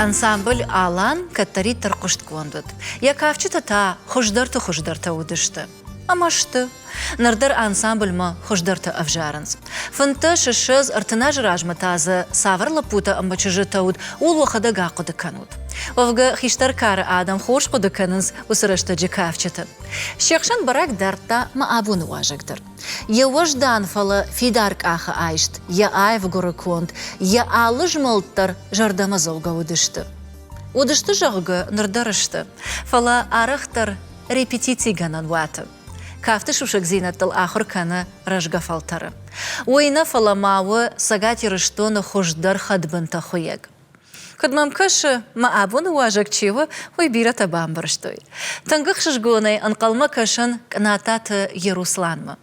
Ансамбль Алан кӕддӕриддӕр хъуыстгонд уыд. Йӕ кафджытӕ та хуыздӕрты хуыздӕртӕ уыдысты. Ӕмӕ сты. Ныр дӕр ансамбльмӕ хуыздӕртӕ ӕвзарынц. 15, 20, 30 азы размӕ та дзы цавӕр лӕппутӕ ӕмӕ чызджытӕ уыд, ууыл уӕхӕдӕг ахъуыды кӕнут. Уӕвгӕ, хистӕр кары адӕм хорз хъуыды кӕнынц уыцы рӕстӕджы кафджыты. Се хсӕн бӕрӕг дардта мӕ абоны уазӕг дӕр. Йӕ уӕздан, фӕлӕ фидар къахы айст, йӕ аив гуыры конд, йӕ алы змӕлд дӕр зӕрдӕмӕдзӕугӕ уыдысты. Уыдысты, зӕгъгӕ, ныр дӕр сты, фӕлӕ арӕхдӕр репетицигӕнӕн уаты. Кафты сусӕгдзинӕдтыл ахуыр кӕны рӕзгӕ фӕлтӕры. Уый нӕ, фӕлӕ ма у Цӕгат Ирыстоны хуыздӕр хӕдбынтӕ хуыйӕг. Куыд мӕм кӕсы, мӕ абоны уазӕг чи у, уый бирӕтӕ бамбӕрстой. Тынг ӕхсызгонӕй ӕнхъӕлмӕ кӕсын Кънататы Ерусланмӕ.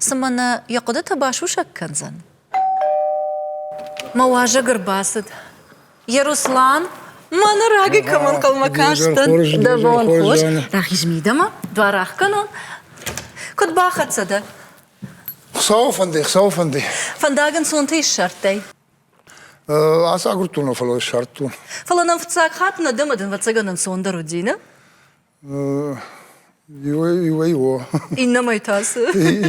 Цымӕ нӕ йӕ хъуыдытӕ басусӕг кӕндзӕн? Мӕ уазӕг ӕрбацыд. Еруслан, мӕнӕ рагӕй кӕм ӕнхъӕлмӕ кастӕн. Дӕ бон хорз. Рахиз мидӕмӕ, дуар ӕхгӕнон. Куыд бахӕццӕ дӕ? Хуыцауы фӕндӕй, Хуыцауы фӕндӕй. Фӕндаг ӕнцонтӕй ссардтай? Ацагуырдтон, фӕлӕ ссардтон. Фӕлӕ нӕм фыццаг хатт нӕ дӕ ӕмӕ дын ӕвӕццӕгӕн ӕнцондӕр уыди, нӕ? Иуӕй о. Иннӕмӕй та цы?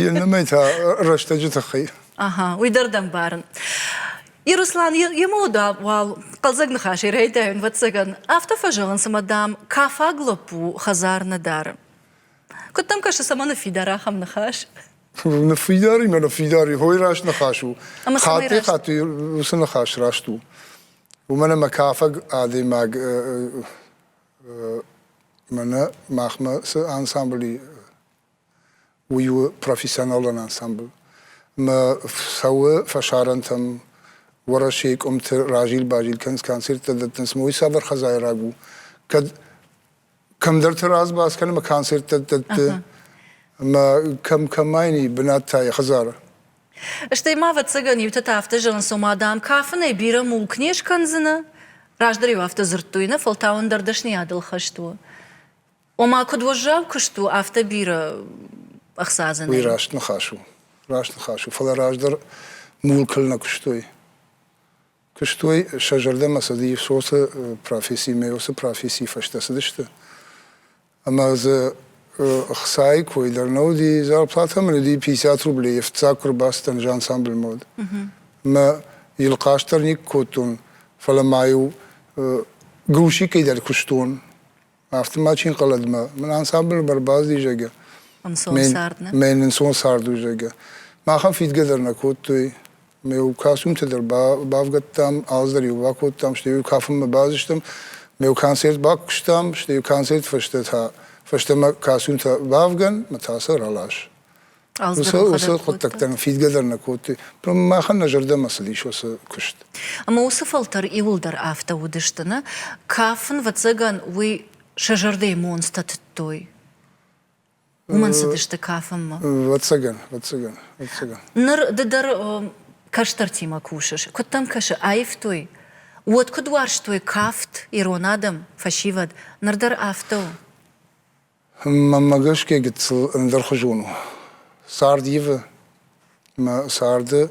Иннӕмӕй та рӕстӕджы тыххӕй. Ага, уый дӕр дӕм барын. Еруслан, йемӕ уал хъӕлдзӕг ныхасӕй райдайын, ӕвӕццӕгӕн. Афтӕ фӕзӕгъынц, ӕмӕ, дам, кафаг лӕппу хӕдзар нӕ дары. Куыд дӕм кӕсы, цӕмӕн ныффидар ахӕм ныхас? Ныффидар и мӕ ныффидар и, хой раст ныхас у. Хатт-хатт уыцы ныхас раст у. Уымӕн ӕмӕ кафӕг адӕймаг мӕнӕ махмӕ цы ансамбль и, уый у профессионалон ансамбль. Мӕ цӕуы фӕсарӕнтӕм, Уӕрӕсейы къуымты разил-базил кӕнынц, концерттӕ дӕттынц. Уый цавӕр хӕдзайраг у? Кӕд кӕмдӕрты разбас кӕны ӕмӕ концерттӕ дӕтты, ӕмӕ кӕм кӕмӕй ни бынат та йӕ хӕдзары. Стӕй ма, ӕвӕццӕгӕн, иутӕ та афтӕ зӕгъынц, ома, дам, кафынӕй бирӕ мулк не скӕндзынӕ. Раздӕр-иу афтӕ дзырдтой, нӕ, фӕлтау ӕндӕр дӕсныйадыл хӕст у. Ома, куыд уӕззау куыст у, афтӕ бирӕ ӕхца дзы нӕй. Уый раст ныхас у, раст ныхас у, фӕлӕ раздӕр мулкыл нӕ куыстой. Куыстой, сӕ зӕрдӕмӕ цыди уыцы профессимӕ, уыцы профессийы фӕстӕ цыдысты. Ӕмӕ дзы ӕхцайы кой дӕр нӕ уыди, зарплатӕ мын уыди 50 рублей, фыццаг куы ӕрбацыдтӕн ансамбльмӕ уӕд. Мӕ йыл хъаст дӕр никуы кодтон, фӕлӕ ма-иу грузчикӕй дӕр куыстон. Афтӕ ма чи нхъӕлӕд мӕ, мын ансамблы ӕрбацыди, зӕгъгӕ. Ӕнцон цард, нӕ? Мӕн ӕнцон цард у, зӕгъгӕ. Махӕн фидгӕ дӕр нӕ кодтой. Ме костюмтӕ дӕр бавгӕдтам, алцыдӕр-иу бакодтам, стӕй-иу кафынмӕ бацыдыстӕм. Ме концерт бакуыстам, стӕй концерт фӕстӕ та фӕстӕмӕ костюмтӕ бавгӕн, мӕ та сӕ ралас. Уыцы хъуыддӕгтӕн фидгӕ дӕр нӕ кодтой. Махӕн нӕ зӕрдӕмӕ цыдис уыцы куыст. Ӕмӕ уыцы фӕлтӕр иуылдӕр афтӕ уыдысты, нӕ? Кафын, ӕвӕццӕгӕн, уый сӕ зӕрдӕйы монцтӕ тыдтой. Уымӕн цыдысты кафынмӕ. Ӕвӕццӕгӕн, ӕвӕццӕгӕн, ӕвӕццӕгӕн. Ныр ды дӕр кӕстӕртимӕ кусыс. Куыд дӕм кӕсы, аивтой? Уӕд куыд уарзтой кафт ирон адӕм, фӕсивӕд, ныр дӕр афтӕ у? Мӕнмӕ гӕсгӕ гыццыл ӕндӕрхуызон у. Цард ивы. Мӕ царды,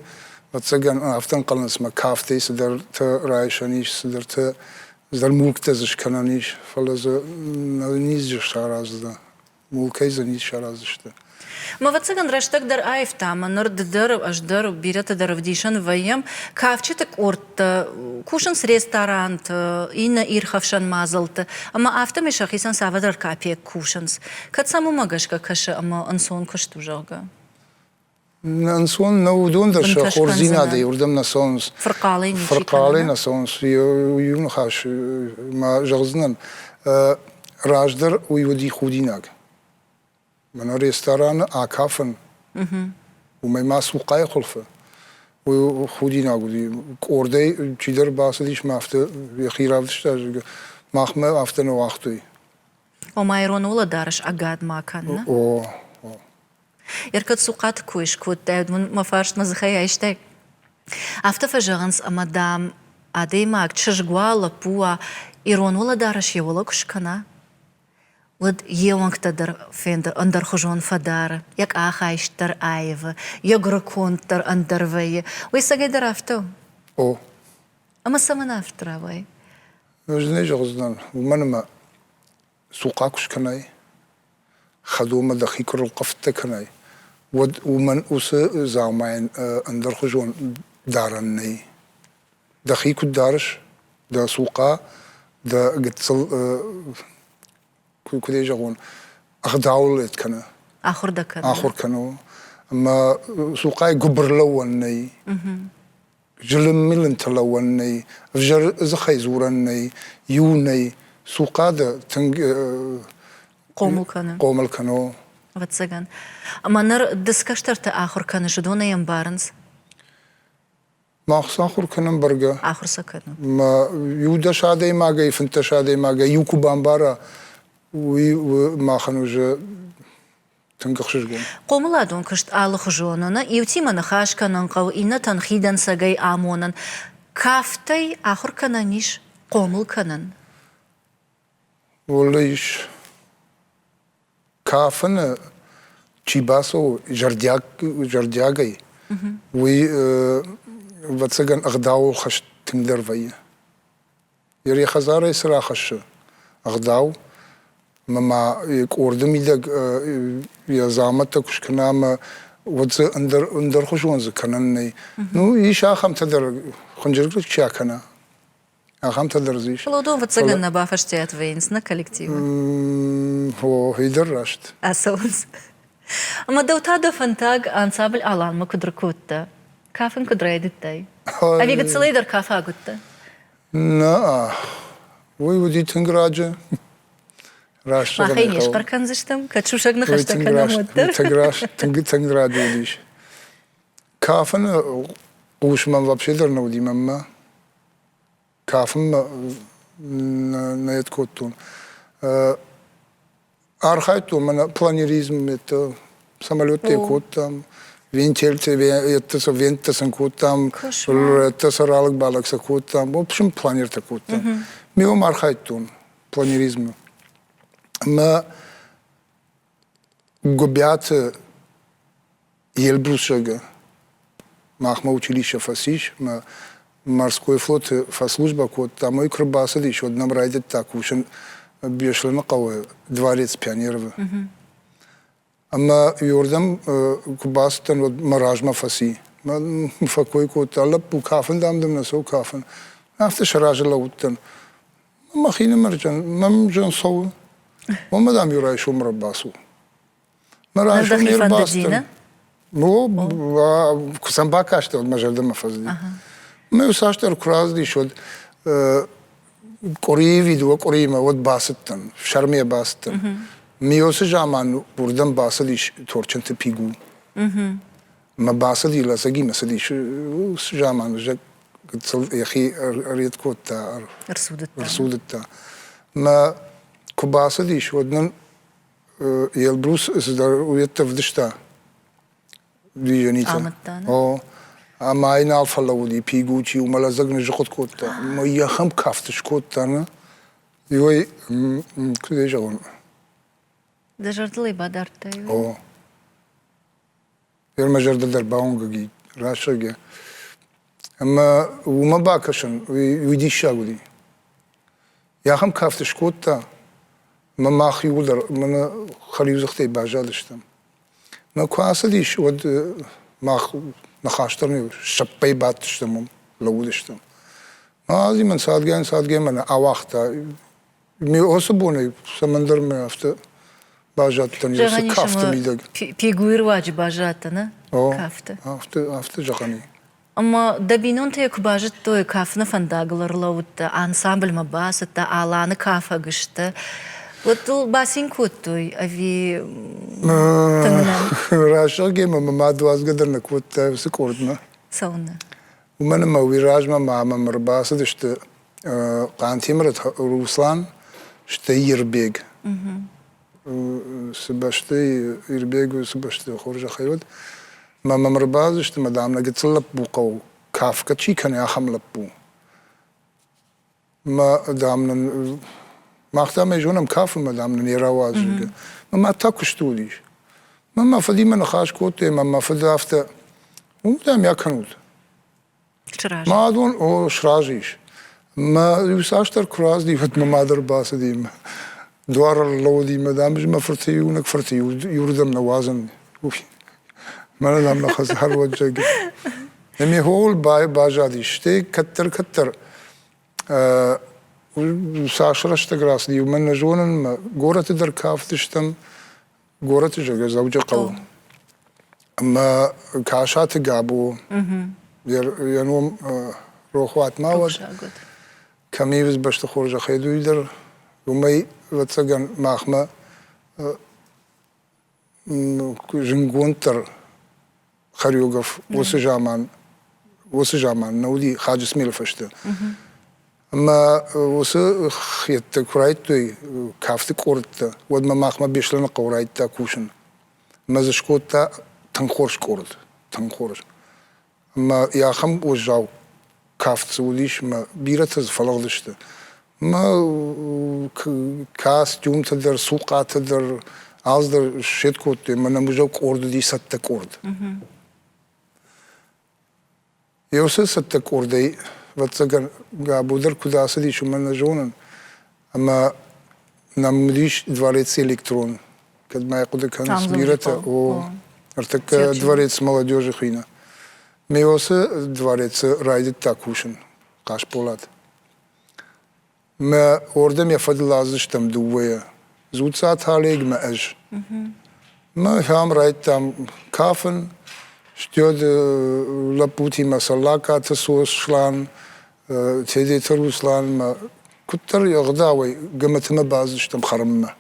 ӕвӕццӕгӕн, афтӕ ӕнхъӕлынц, мӕ кафтӕй цыдӕртӕ райсӕн ис, цыдӕртӕ, цыдӕр мулктӕ дзы скӕнӕн ис, фӕлӕ дзы низ сараздзынӕ. Мулкӕй дзы низ сараздзысты. Ма ӕвӕццӕгӕн, рӕстӕг дӕр аивта, ӕмӕ ныр ды дӕр, ӕз дӕр, бирӕтӕ дӕр ӕвдисӕн вӕййӕм, кафджыты къордтӕ кусынц ресторанты, иннӕ ирхӕфсӕн мадзӕлтты, ӕмӕ афтӕмӕй сӕхицӕн цавӕрдӕр капекк кусынц. Кӕд сӕм уымӕ гӕсгӕ кӕсы ӕмӕ ӕнцон куыст у, зӕгъгӕ? Ӕнцон нӕу, уыдон дӕр сӕ хорздзинадӕй уырдӕм нӕ цӕуынц. Фырхъалӕй ничи Фырхъалӕй нӕ цӕуынц. Иу ныхас ма зӕгъдзынӕн. Раздӕр уый уыди худинаг. Мӕнӕ рестораны акафын, уымӕй ма цухъайы хуылфы, уый худинаг уыди. Къордӕй чидӕр бацыдис мӕ афтӕ йӕхи равдыста, зӕгъгӕ, махмӕ афтӕ нӕ уагътой. Ома ирон уӕлӕдарӕс ӕгад ма кӕн, нӕ? О, о. Ӕркӕд цухъаты кой скодтай, уӕд мын мӕ фарст мӕ дзыхӕй айстай. Афтӕ фӕзӕгъынц, ӕмӕ, дам, адӕймаг чызг уа, лӕппу уа, ирон уӕлӕдарӕс йӕ уӕлӕ куы скӕна, уӕд йе уӕнгтӕ дӕр ӕндӕрхуызон фӕдары, йӕ къахайст дӕр аивы, йӕ гуырыконд дӕр ӕндӕр вӕййы. Уый цӕгӕй дӕр афтӕ у? О. Ӕмӕ цӕмӕн афтӕ рауайы? Ӕз нӕ зӕгъдзынӕн, уымӕн ӕмӕ цухъа куы скӕнай, хӕдонмӕ дӕхи куы рылхъывдтӕ кӕнай, уӕд уымӕн уыцы дзаумайӕн ӕндӕрхуызон дарӕн нӕй. Дӕхи куыд дарыс, дӕ цухъа, дӕ гыццыл, куыд ӕй зӕгъон, ӕгъдауыл лед кӕны. Ахуыр дӕ кӕны. Ахуыр кӕны. Ӕмӕ цухъайы гуыбыр лӕууӕн нӕй. Зылын-мылынты лӕууӕн нӕй, ӕвзӕр дзыхӕй дзурӕн нӕй, иу нӕй. Цухъа дӕ тынг хъомыл кӕны. Хъомыл кӕны. Ӕвӕццӕгӕн. Ӕмӕ ныр ды цы кӕстӕрты ахуыр кӕныс, уыдон ӕй ӕмбарынц? Мах сӕ ахуыр кӕнӕм бӕргӕ. Ахуыр сӕ кӕнут. Мӕ иу дӕс адӕймагӕй, фынддӕс адӕймагӕй иу куы бамбара, уый махӕн уже тынг ӕхсызгон. Хъомыладон куыст алыхуызон у. Иутимӕ ныхас кӕнын хъӕуы, иннӕтӕн хидӕнцӕгӕй амонын. Кафтӕй ахуыр кӕнӕн ис, хъомыл кӕнын. Уӕллӕй ис. Кафыны чи бацӕуы зӕрдиаг, зӕрдиагӕй, уый, ӕвӕццӕгӕн, ӕгъдауыл хӕст тынгдӕр вӕййы. Йӕ хӕдзарӕй цы рахӕссы ӕгъдау, ӕмӕ ма къорды мидӕг йӕ дзаумӕттӕ куы скӕна ӕмӕ уӕд дзы ӕндӕр, ӕндӕрхуызон дзы кӕнӕн нӕй. Ну, ис ахӕмтӕ дӕр, хуынджыргыл чи акӕна, ахӕмтӕ дӕр дзы ис. Фӕлӕ уыдон, ӕвӕццӕгӕн, нӕ бафӕстиат вӕййынц нӕ коллективы. О, уый дӕр раст. Ацӕуынц. Ӕмӕ дӕу та дӕ фӕндаг ансамбль Аланмӕ куыд ркодта? Кафын куыд райдыдтай? Ӕви гыццылӕй дӕр кафаг уыдтӕ? Нӕ, уый уыди тынг раджы. Раст Махӕй не схъӕр кӕндзыстӕм, кӕд сусӕг ныхӕстӕ кӕнӕм, уӕддӕр. Тынг раст, тынг, тынг раджы уыдис. Кафыны хъус мӕм вообще дӕр нӕ уыди мӕнмӕ. Кафынмӕ нӕ кодтон. Архайдтон мӕнӕ планеризм, это самолеттӕ кодтам, вентильтӕ, это венттӕ сын кодтам, это сӕ ралыг-балыг сӕ кодтам, в общем, планертӕ кодтам. Ме уым архайдтон планеризмы. Ӕмӕ Гуыбиаты Елбрусӕгы махмӕ училище фӕцис, мӕ морской флоты фӕслужбӕ кодта, ӕмӕ куы рбацыдис, уӕд нӕм райдыдта кусын Беслӕны хъӕуы дворец Пионеровы. Ӕмӕ иуырдӕм куы бацыдтӕн, уӕд мӕ размӕ фӕци. Мӕ фӕкой кодта, лӕппу, кафын дам дын нӕ цӕуы кафын. Афтӕ сӕ разы лӕууыдтӕн. Мӕхинымӕр мӕм зын цӕуы. Уымӕ дам иу райсом ӕрбацу. Мӕ райсом не рбацыдтӕн. Ну, куы сӕм бакастӕн, уӕд мӕ зӕрдӕмӕ фӕзыди. Мӕ цасдӕр куы рацыдис, уӕд къуырийы ви дыууӕ къуыримӕ уӕд бацыдтӕн, сӕрмӕ бацыдтӕн. Миосы заман уырдӕм бацыдис Торчынты Пигу. Мӕ бацыди лӕдзӕгимӕ цыдис уыцы заман гыццыл йӕхи ӕред кодта, ӕрцудыдта. Мӕ куы бацыдис, уӕд нын Елбрус цыдӕр уедтӕ вдыста движенитӕ. О, ӕмӕ ай нал фӕлӕууыди, Пигучи, уымӕ лӕдзӕг ныззыхъуыт кодта. Ӕмӕ йӕхӕм кафт скодта, нӕ? Иуӕй, куыд ӕй зӕгъон? Дӕ зӕрдыл ӕй бадардтай? О. Мӕ зӕрдӕ дӕр бауынгӕг и рӕсӕгӕй. Ӕмӕ уымӕ бакӕсын, уый диссаг уыди. Ахӕм кафт скодта, ӕмӕ мах иууылдӕр мӕнӕ хӕлиудзыхтӕй баззадыстӕм. Мӕ куы ацыдис, уӕд мах ныхас дӕр не сӕппӕй бадтыстӕм уым, лӕууыдыстӕм. Ази мӕн цадгай-цадгай мӕнӕ ауагъта. Уыцы бонӕй цӕмӕндӕр мӕ афтӕ баззадтӕн уыцы кафты мидӕг. Пегуйы руаджы баззадтӕ, нӕ? Кафты. Афтӕ, афтӕ зӕгъӕн и. Ӕмӕ дӕ бинонтӕ куы базыдтой, кафыны фӕндагыл ӕрлӕууыдтӕ, ансамбльмӕ бацыдтӕ, Аланы кафӕг сты, уӕд дыл бацин кодтой ӕви тынг нӕ? Рӕсӕгемӕ мӕ мад уадзгӕ дӕр нӕ кодта уыцы къордмӕ. Цӕуылнӕ? Уымӕн ӕмӕ уый размӕ ма мӕм ӕрбацыдысты Хъантемыраты Руслан, стӕй Ирбег. Цы бӕсты Ирбег цы бӕсты хорзӕхӕй уыд. Мӕ мӕм ӕрбацыдысты, мӕ дам, нӕ гыццыл лӕппу хъӕуы, кафгӕ чи кӕны, ахӕм лӕппу. Мӕ, дам, нын мах, дам, ӕй зонӕм кафынмӕ, дам, нын йӕ рауадз, зӕгъгӕ. Мӕ мад та куысты уыдис. Мӕ мӕ фыдимӕ ныхас кодтой, ӕмӕ мӕ фыд афтӕ, уым, дам, йӕ кӕнут. Сразы. Мадон, о, сразы ис. Мӕ иуцасдӕр куы рацыди, уӕд мӕ мад ӕрбацыди мӕ дуар ӕрлӕууыди мӕ дам, мӕ фырты иунӕг фырты иуырдӕм нӕ уадзын. Мӕнӕ дам нӕ хӕдзар уӕд зӕгъгӕ. Ӕмӕ хохыл баззадис. Стӕй кӕддӕр-кӕддӕр цас рӕстӕг рацыди, уымӕн нӕ зонын, мӕ горӕты дӕр кафтыстӕм, горӕты, зӕгъгӕ, Дзӕуджыхъӕуы. Ӕмӕ Касаты Габо, йӕ ном рохуат ма уӕд, кӕм ивыз бӕсты хорзӕхӕй уый дӕр, уымӕй, ӕвӕццӕгӕн, махмӕ зынгонддӕр хореограф уыцы заман нӕ уыди Хаджысмелы фӕстӕ. Ӕмӕ уыцы хеттӕ куы райдтой кафты къордтӕ, уӕд мӕ махмӕ Беслӕныхъӕуы райдыдта кусын. Ӕмӕ дзы скодта тынг хорз къорд, тынг хорз. Ӕмӕ ахӕм уӕззау кафт дзы уыдис, ӕмӕ бирӕтӕ дзы фӕлыгъдысты. Мӕ костюмтӕ дӕр, цухъатӕ дӕр, алцыдӕр ссет кодтой, ӕмӕ нӕм уызӕг къорд уыди цӕттӕ къорд. Еусы цӕттӕ къордӕй, ӕвӕццӕгӕн, Габо дӕр куыд ацыдис, уымӕн нӕ зонын. Ӕмӕ нӕм уыдис дворец электрон, кӕд ма йӕ хъуыды кӕнынц бирӕтӕ, о, ӕртӕккӕ дворец молодежи хуыйны. Меосы дворецы райдыдта кусын Хъасболат. Мӕ ордӕм йӕ фӕдыл аздзыстӕм дыууӕйӕ, Дзуццаты Олег мӕ ӕз. Мӕ ахӕм райдтам кафын, стӕд лӕппутимӕ Цӕллагкаты Сослан, Тедеты Руслан мӕ куыддӕр ӕгъдауӕй Гӕмӕтмӕ бацыдыстӕм хӕрынмӕ.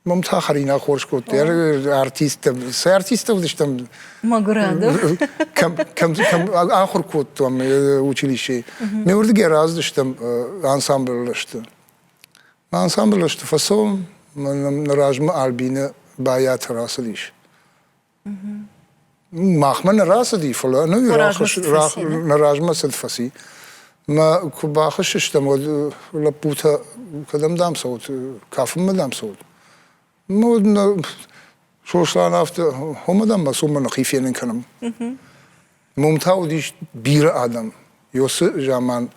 Мам та хӕринаг хорз кодтой. Артисттӕ, цы артисттӕ уыдыстӕм? Мӕгуыр адӕм. Кӕм, кӕм, кӕм ахуыр кодтам училищейы. Ме уырдыгӕй рацыдыстӕм ансамблы рӕзты. Ансамблы рӕзты фӕцӕуӕм, нӕ размӕ Альбинӕ Байаты рацыдис. Махмӕ нӕ рацыди, фӕлӕ нӕ размӕ цыд фӕци. Мӕ куы бахызтыстӕм, уӕд лӕппутӕ кӕдӕм дам цӕут, кафынмӕ дам цӕут. Ну, Сослан афтӕ, хомӕ дам ма цом нӕхи фенын кӕнӕм. Мом та уыдис бирӕ адӕм. Ёсы заман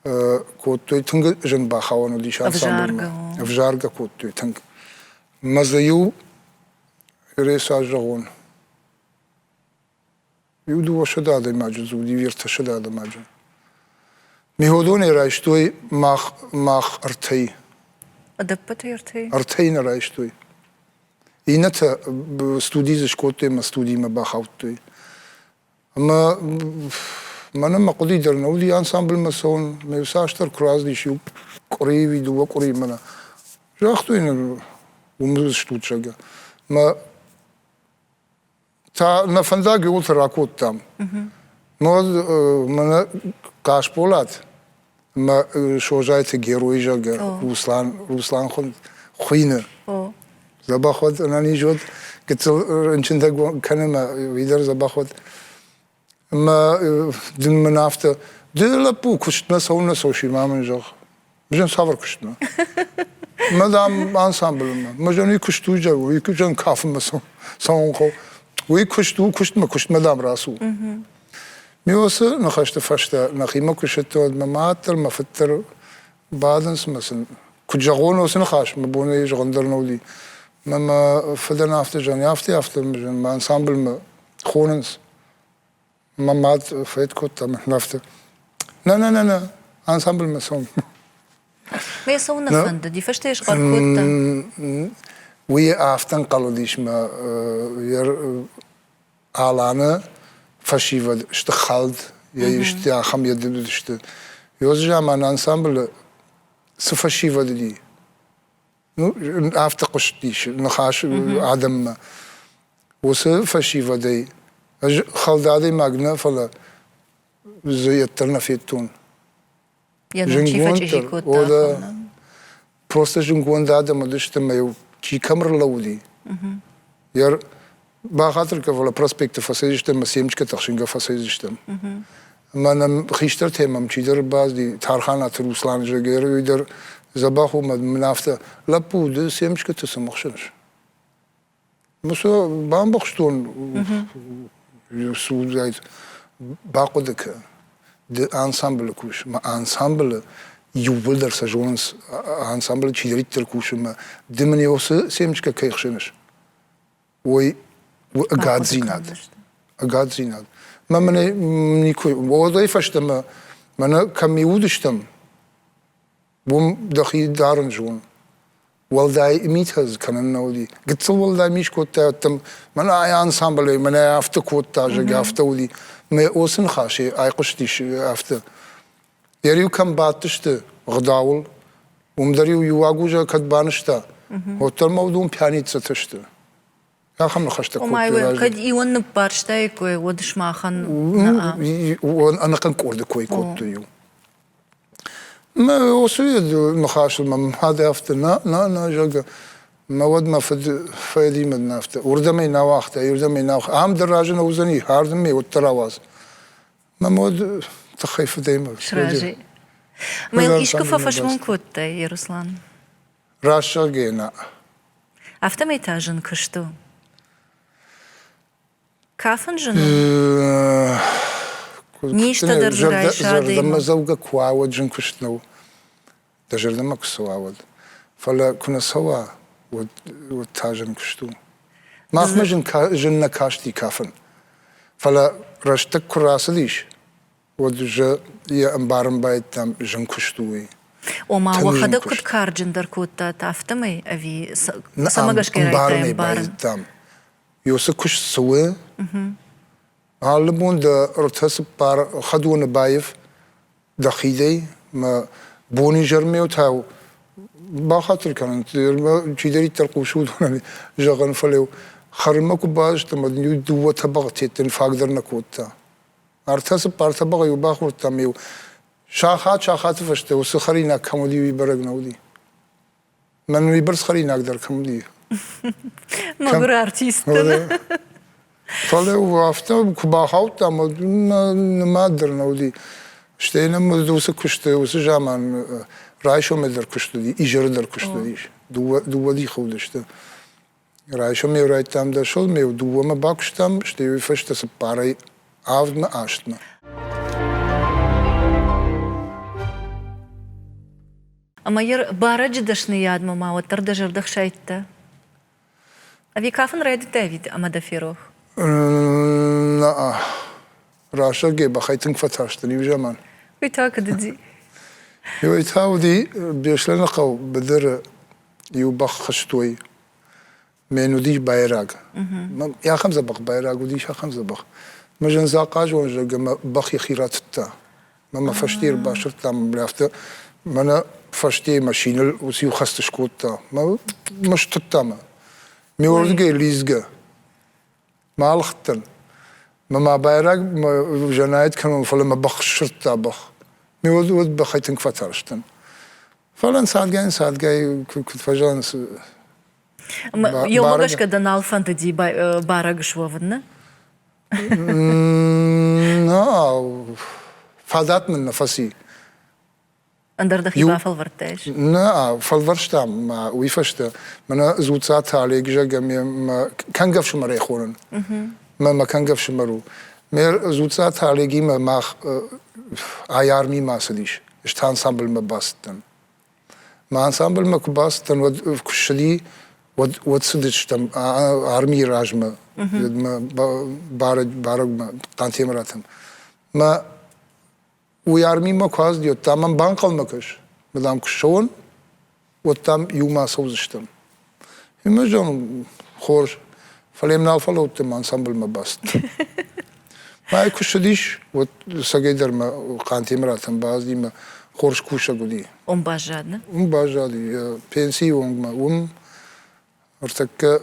кодтой тынг зын бахауӕн уыдис ансамблмӕ. Ӕвзаргӕ кодтой тынг. Мӕ дзы иу Реса зӕгъон, иу 200 адӕймаджы дзы уыди, 300 адӕймаджы. Меходонӕй райстой мах, мах ӕртӕй. Ӕдӕппӕтӕй ӕртӕй? Ӕртӕй нӕ райстой. Иннӕтӕ студийы дзы скодтой ӕмӕ студимӕ бахаудтой. Ӕмӕ мӕнӕн мӕ хъуыди дӕр нӕ уыди ансамблмӕ цӕуын. Ме цасдӕр куы рацыдис иу къуыри ӕви дыууӕ къуырийы мӕнӕ загътой нын, уым стут, зӕгъгӕ. Мӕ та нӕ фӕндаг иуылты ракодтам. Уӕд мӕнӕ Хъасболат ӕмӕ Созайты Герой, зӕгъгӕ, Руслан, Руслан хуыйны. Дзӕбӕх уӕд, ӕнӕниз уӕд, гыццыл рынчынтӕ кӕны мӕ уый дӕр дзӕбӕх уӕд. Ӕмӕ дын мын афтӕ, ды лӕппу куыстмӕ цӕуылнӕ цӕуыс, ма мын зӕгъ. Мызӕн цавӕр куыстмӕ? Мӕ дам ансамблмӕ. Мызӕн уый куыст у, зӕгъ, уый куызӕн кафынмӕ цӕуын хъӕуы. Уый куыст у, куыстмӕ, куыстмӕ дам рацу. Ме уыцы ныхӕсты фӕстӕ нӕхимӕ куы ссыдтӕн, уӕд мӕ мад дӕр, мӕ фыд дӕр бадынц мӕ сын куыд зӕгъон уыцы ныхас, мӕ бон ӕй зӕгъын дӕр нӕ уыди. Мӕ мӕ фыдӕн афтӕ зӕгъын, афтӕ, афтӕ мӕ ансамблмӕ хонынц. Мӕ мад фӕд кодта мӕн афтӕ. Нӕ, нӕ, нӕ, нӕ, ансамблмӕ цӕуын. Мӕ цӕуын нӕ фӕндыди, фӕстӕ схъӕр кодта. Уый афтӕ ӕнхъӕл уыдис мӕ Аланы фӕсивӕд сты хӕлд, йӕ исты ахӕм йӕ уыдысты. Ёз заман ансамблы цы фӕсивӕд уыди, ну, афтӕ хъуыстис ныхас адӕммӕ. Уыцы фӕсивӕдӕй ӕз хӕлд адӕймаг нӕ, фӕлӕ дзы йеддӕр нӕ федтон. Йӕ ном чи фӕчъизи кодта? Просто зынгонд адӕм уыдысты ӕмӕ чи кӕм ӕрлӕууыди. Йӕ бахатыр кӕн, фӕлӕ проспекты фӕцӕйдзыстӕм ӕмӕ семечкӕтӕ хсынгӕ фӕцӕйдзыстӕм. Ӕмӕ нӕм хистӕртӕй мӕм чидӕр бацыди, Тарханаты Руслан, зӕгъгӕ, уый дӕр дзӕбӕх у, ӕмӕ мын афтӕ, лӕппу, ды семечкӕтӕ цы мӕхсыныс? Мусо бамбӕхстон, цы уыдаид, бахъуыды кӕн. Ды ансамблы кус, мӕ ансамблы иууылдӕр сӕ зонынц, ансамблы чидӕриддӕр кусы мӕ ды мын уыцы семечкӕ кӕй хсыныс, уый у ӕгаддзинад. Ӕгаддзинад. Мӕ мын никуы, уӕдӕй фӕстӕмӕ мӕнӕ кӕм уыдыстӕм, уым дӕхи дарын зон. Уӕлдай митӕ дзы кӕнын нӕ уыди. Гыццыл уӕлдай ми скодта, ӕддӕм мӕнӕ ай ансамблӕй мӕнӕ афтӕ кодта, зӕгъгӕ, афтӕ уыди. Мӕ уыцы ныхасӕй айхъуыстис афтӕ. Йӕ риу кӕм бадтысты гъдауыл, уым дӕр-иу иу агузӕ кӕд банызта, уӕддӕр ма уыдон пьяницӕтӕ сты. Ахӕм ныхӕстӕ кодтой раздӕр. Кӕд иуӕн ныббарстаиккой, уӕд сымахӕн Ӕнӕхъӕн къорды кой кодтой иу. Мӕ уыцы ныхасыл мӕ мад афтӕ, нӕ, нӕ, нӕ, зӕгъгӕ, мӕ уӕд мӕ фыд фӕдимӕ дын афтӕ, уырдӕм ӕй нӕ уагъта, уырдӕм ӕй нӕ уагъта, ам дӕр разы нӕ уыдзӕни, ардӕм ӕй уӕддӕр ауадз. Мӕ мад тыххӕй фыдӕй мӕ. Сразы. Мӕ искуы фӕфӕсмон кодтай, Еруслан? Раст зӕгъгӕ, нӕ. Афтӕмӕй та зын куыст у. Кафын зын у? Низтӕ дӕр дзы райса Зӕрдӕмӕдзӕугӕ куы уа, уӕд зын куыст нӕу. Дӕ зӕрдӕмӕ куы цӕуа, уӕд. Фӕлӕ куы нӕ цӕуа, уӕд, уӕд та зын куыст у. Махмӕ зын, зын нӕ касти кафын. Фӕлӕ рӕстӕг куы рацыдис, уӕд уже йӕ ӕмбарын байдыдтам, зын куыст у уый. Ома, уӕхӕдӕг куыд карджындӕр кодтат, афтӕмӕй ӕви цӕмӕ гӕсгӕ райдыдтай ӕмбарын? Уыцы куыст цы у, алы бон дӕ ӕртӕ-цыппар хӕдоны баив дӕхидӕй, мӕ бон-изӕрмӕ та бахатыр кӕнын, чидӕриддӕр хъусы, уыдонӕн зӕгъын, фӕлӕ хӕрынмӕ куы базыдтам, уӕд иу дыууӕ тӕбӕгъы тедтӕн фаг дӕр нӕ кодта. Ӕртӕ-цыппар тӕбӕгъы-иу бахордтам-иу сахат сахаты фӕстӕ уыцы хӕринаг кӕм уыди, уый бӕрӕг нӕ уыди. Мӕн уыйбӕрц хӕринаг дӕр кӕм уыди. Мӕгуыр артисттӕн. Фӕлӕ афтӕ куы бахаудтам, уӕд нымад дӕр нӕ уыди. Стӕй нӕм уыцы куысты, уыцы заман райсомӕй дӕр куыст уыди, изӕры дӕр куыст уыдис. Дыууӕ дихы уыдысты. Райсом-иу райдтам дӕсыл, ме дыууӕмӕ бакуыстам, стӕй уый фӕстӕ цыппарӕй авдмӕ, астмӕ. Ӕмӕ йӕ барӕджы дӕсныйадмӕ ма уӕддӕр дӕ зӕрдӕ хсайдта? Ӕви кафын райдыдтай ӕви ӕмӕ дӕ ферох? Нӕ, рӕсӕгӕй бӕхӕй тынг фӕтарстӕн иу заман. Уый та куыд уыди? Уый та уыди Беслӕныхъӕу быдыры иу бӕх хызтой. Мӕн уыдис байраг. Ахӕм дзӕбӕх байраг уыдис, ахӕм дзӕбӕх. Мӕ зын захъазон, зӕгъгӕ, мӕ бӕх йӕхи ратыдта. Мӕ мӕ фӕсте ӕрбасырдта, мӕ афтӕ мӕнӕ фӕстейы машиныл уыцы иу хӕст скодта. Мӕ мӕ стыдта мӕ. Ме уырдыгӕй лидзгӕ. Мӕ алыгъдтӕн. Мӕ ма байраг мӕ зӕнӕйт кӕнон, фӕлӕ мӕ бӕх ссырдта бӕх. Ме уӕд уӕд бӕхӕй тынг фӕтарстӕн. Фӕлӕ ӕнцадгай-ӕнцадгай куыд фӕзӕгъынц, Еумӕ гӕсгӕ дӕ нал фӕндыди барӕг суӕвын, нӕ? Нӕ, фадат мын нӕ фӕци. Ӕндӕр дӕхи бафӕлвӕрдтаис? Нӕ, фӕлвӕрстам ма уый фӕстӕ. Мӕнӕ Дзуццаты Олег, зӕгъгӕ, мӕ кӕнгӕ ӕфсымӕрӕй хонын. Мӕ мӕ кӕнгӕ ӕфсымӕр у. Ме Дзуццаты Олегимӕ мах ай армимӕ ацыдис. Ӕз та ансамблмӕ бацыдтӕн. Мӕ ансамблмӕ куы бацыдтӕн, уӕд куы ссыди, уӕд, уӕд цыдыстӕм армийы размӕ, барӕгмӕ, Хъантемыратӕм. Мӕ уый армимӕ куы ацыди, уӕд та мӕм банхъӕлмӕ кӕс, мӕ дам куы ссӕуон, уӕд дам иумӕ ацӕудзыстӕм. Ӕмӕ зӕгъын, хорз, фӕлӕ йӕм нал фӕлӕудтӕн, мӕ ансамблмӕ бацыдтӕн. Мӕ куы ссыдис, уӕд цӕгӕйдӕр мӕ Хъантемыратӕм бацыди мӕ хорз кусӕг уыди. Уым баззад, нӕ? Уым баззади, пенсийы онгмӕ. Уым ӕртӕккӕ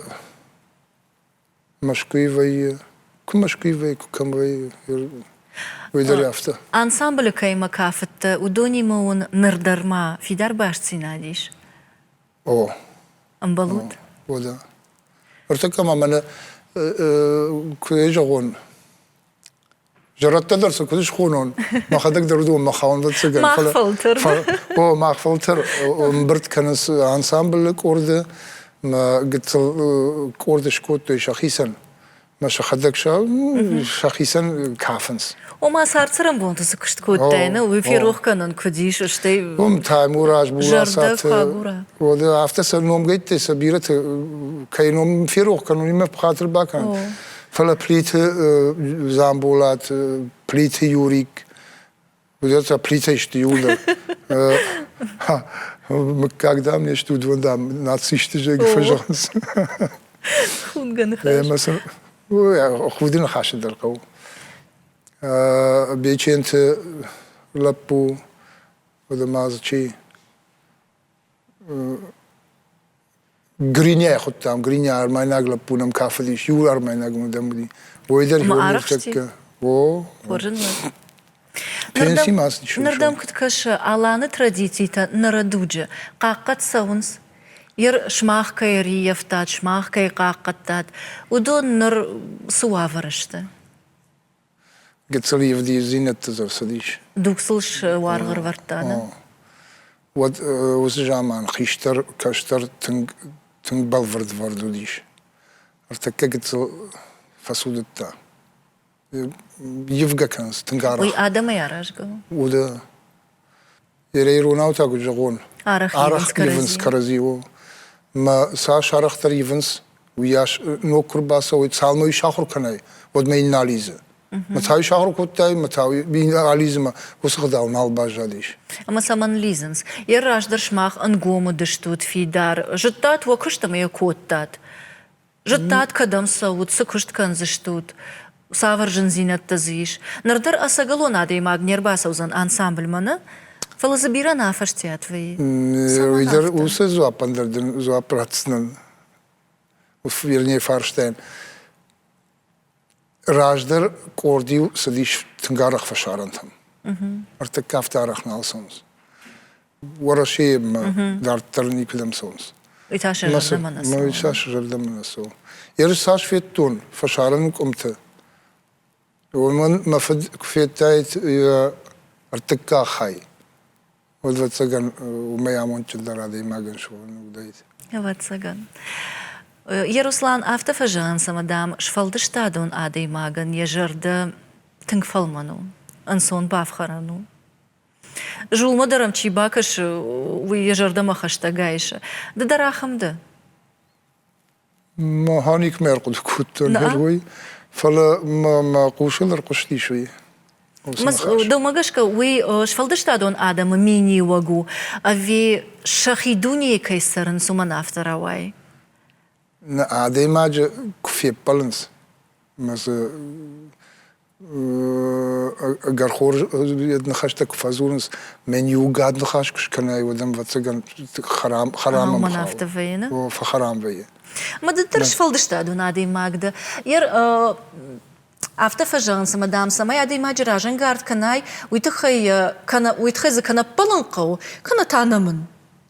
Мӕскуыйы вӕййы, куы Мӕскуыйы вӕййы, куы кӕм вӕййы, уый дӕр афтӕ. Ансамблы кӕимӕ кафыдтӕ, уыдонимӕ уын ныр дӕр ма фидар бастдзинад ис? О. Ӕмбӕлут? О, да. Ӕртӕккӕ ма мӕнӕ куы йӕ зӕгъон, зӕрӕдтӕ дӕр сӕ куыд схонон, мӕхӕдӕг дӕр уыдонмӕ хауын ӕвӕццӕгӕн. Мах фӕлтӕр. О, мах фӕлтӕр ӕмбырд кӕнынц ансамблы къорды, мӕ гыццыл къорд скодтой сӕхицӕн. Мӕ сӕхӕдӕг сӕхицӕн кафынц. Ома цард-цӕрӕнбонты цы куыст кодтай, нӕ уый ферох кӕнын куыд ис, стӕй Уым Таймураз, Булацаты, уӕдӕ афтӕ сӕ номгӕйттӕй сӕ бирӕты кӕй ном ферох кӕнын, уый мӕ хатыр бакӕнын. Фӕлӕ Плиты Дзамболат, Плиты Юрик, уыдӕттӕ Плитӕй сты иууылдӕр. Мыггаг, дам, не сты, уыдон, дам, нацисты, зӕгъгӕ, фӕзӕгъынц. Хунгӕ ныхас. Ӕмӕ сын худы ныхасы дӕр хъӕуы. Беченты лӕппу, уӕдӕ ма дзы чи? Гриняйы хуыдтам, Гриня армайнаг лӕппу нӕм кафыдис, иу армайнаг нӕм уыди. Уый дӕр арӕхсти? О. Хорз ын уӕд. Пенси ма цыдис. Ныр дӕм куыд кӕсы, Аланы традицитӕ ныры дуджы хъахъхъӕд цӕуынц? Ер сымах кӕй ӕрыййӕфтат, сымах кӕй хъахъхъӕдтат, уыдон ныр цы уавӕры сты? Гыццыл ивддзинӕдтӕ дзы ӕрцыдис. Дуг сыл уаргъ ӕрвӕрдта, нӕ? Уӕд уыцы заман хистӕр, кӕстӕр тынг, тынг бӕлвырд вӕрд уыдис. Ӕртӕккӕ гыццыл фӕцудыдта. Ивгӕ кӕнынц тынг арӕх. Уый адӕмӕй аразгӕ у? Уыды. Иронау та куыд зӕгъон, арӕх ивынц кӕрӕдзи. Мӕ цас арӕхдӕр ивынц, уыйас ног куы рбацӕуой, цалынмӕ уый сахуыр кӕнай, уӕдмӕ йын нал лидзы. Мӕ та уый сахуыр кодтай, мӕ та алидзы мӕ уыцы гъдау нал баззадис. Ӕмӕ цӕмӕн лидзынц? Йӕ раздӕр сымах ӕнгом уыдыстут фидар, зыдтат уӕ куыст ӕмӕ йӕ кодтат. Зыдтат, кӕдӕм цӕут, цы куыст кӕндзыстут, цавӕр зындзинӕдтӕ дзы ис. Ныр дӕр ӕцӕгӕлон адӕймаг не рбацӕудзӕн ансамбльмӕ, нӕ? Фӕлӕ дзы бирӕ нӕ афӕстиат вӕййы. Уый дӕр уыцы дзуаппӕн дӕр дын дзуапп ратдзынӕн. Вернее, фарстайӕн. Раздӕр къорд-иу цыдис тынг арӕх фӕсарӕнтӕм. Ӕртыккӕ афтӕ арӕх нал цӕуынц. Уӕрӕсейы дарддӕр никуыдӕм цӕуынц. Уый та сӕ зӕрдӕмӕ нӕ цӕуы. Уый та сӕ зӕрдӕмӕ нӕ цӕуы. Ерыс цас федтон фӕсарӕны къуымты, уымӕн мӕ фыд куы федтаид йӕ ӕртыккаг хай, уӕд, ӕвӕццӕгӕн, уымӕй амондджындӕр адӕймагӕн суӕвӕн уыдаид. Ӕвӕццӕгӕн. Еруслан, афтӕ фӕзӕгъынц, ӕмӕ, дам, сфӕлдыстадон адӕймагӕн йӕ зӕрдӕ тынг фӕлмӕн у, ӕнцон бафхӕрӕн у. Зулмӕ дӕр ӕм чи бакӕсы, уый йӕ зӕрдӕмӕ хӕстӕг айсы. Ды дӕр ахӕм дӕ? Маханикмӕ ӕрхъуыды кодтон уый, фӕлӕ мӕ хъусыл ӕрхъуыстис уый. Дӕумӕ гӕсгӕ, уый сфӕлдыстадон адӕмы миниуӕг у, ӕви сӕхи дунейы кӕй цӕрынц, уымӕн афтӕ рауайы? Нӕ адӕймаджы куы феппӕлынц, ӕмӕ дзы ӕгӕр хорз ныхӕстӕ куы фӕдзурынц, мӕн иу гад ныхас куы скӕнай, уӕд ӕвӕццӕгӕн хӕрам Уымӕн афтӕ вӕййы, нӕ? Фӕхӕрам вӕййы. Мӕ ды дӕр сфӕлдыстадон адӕймаг дӕ. Афтӕ фӕзӕгъынц, ӕмӕ, дам, цӕмӕй адӕймаджы разӕнгард кӕнай, уый тыххӕй кӕнӕ уый тыххӕй дзы кӕнӕ ппӕлын хъӕуы, кӕнӕ та нӕмын.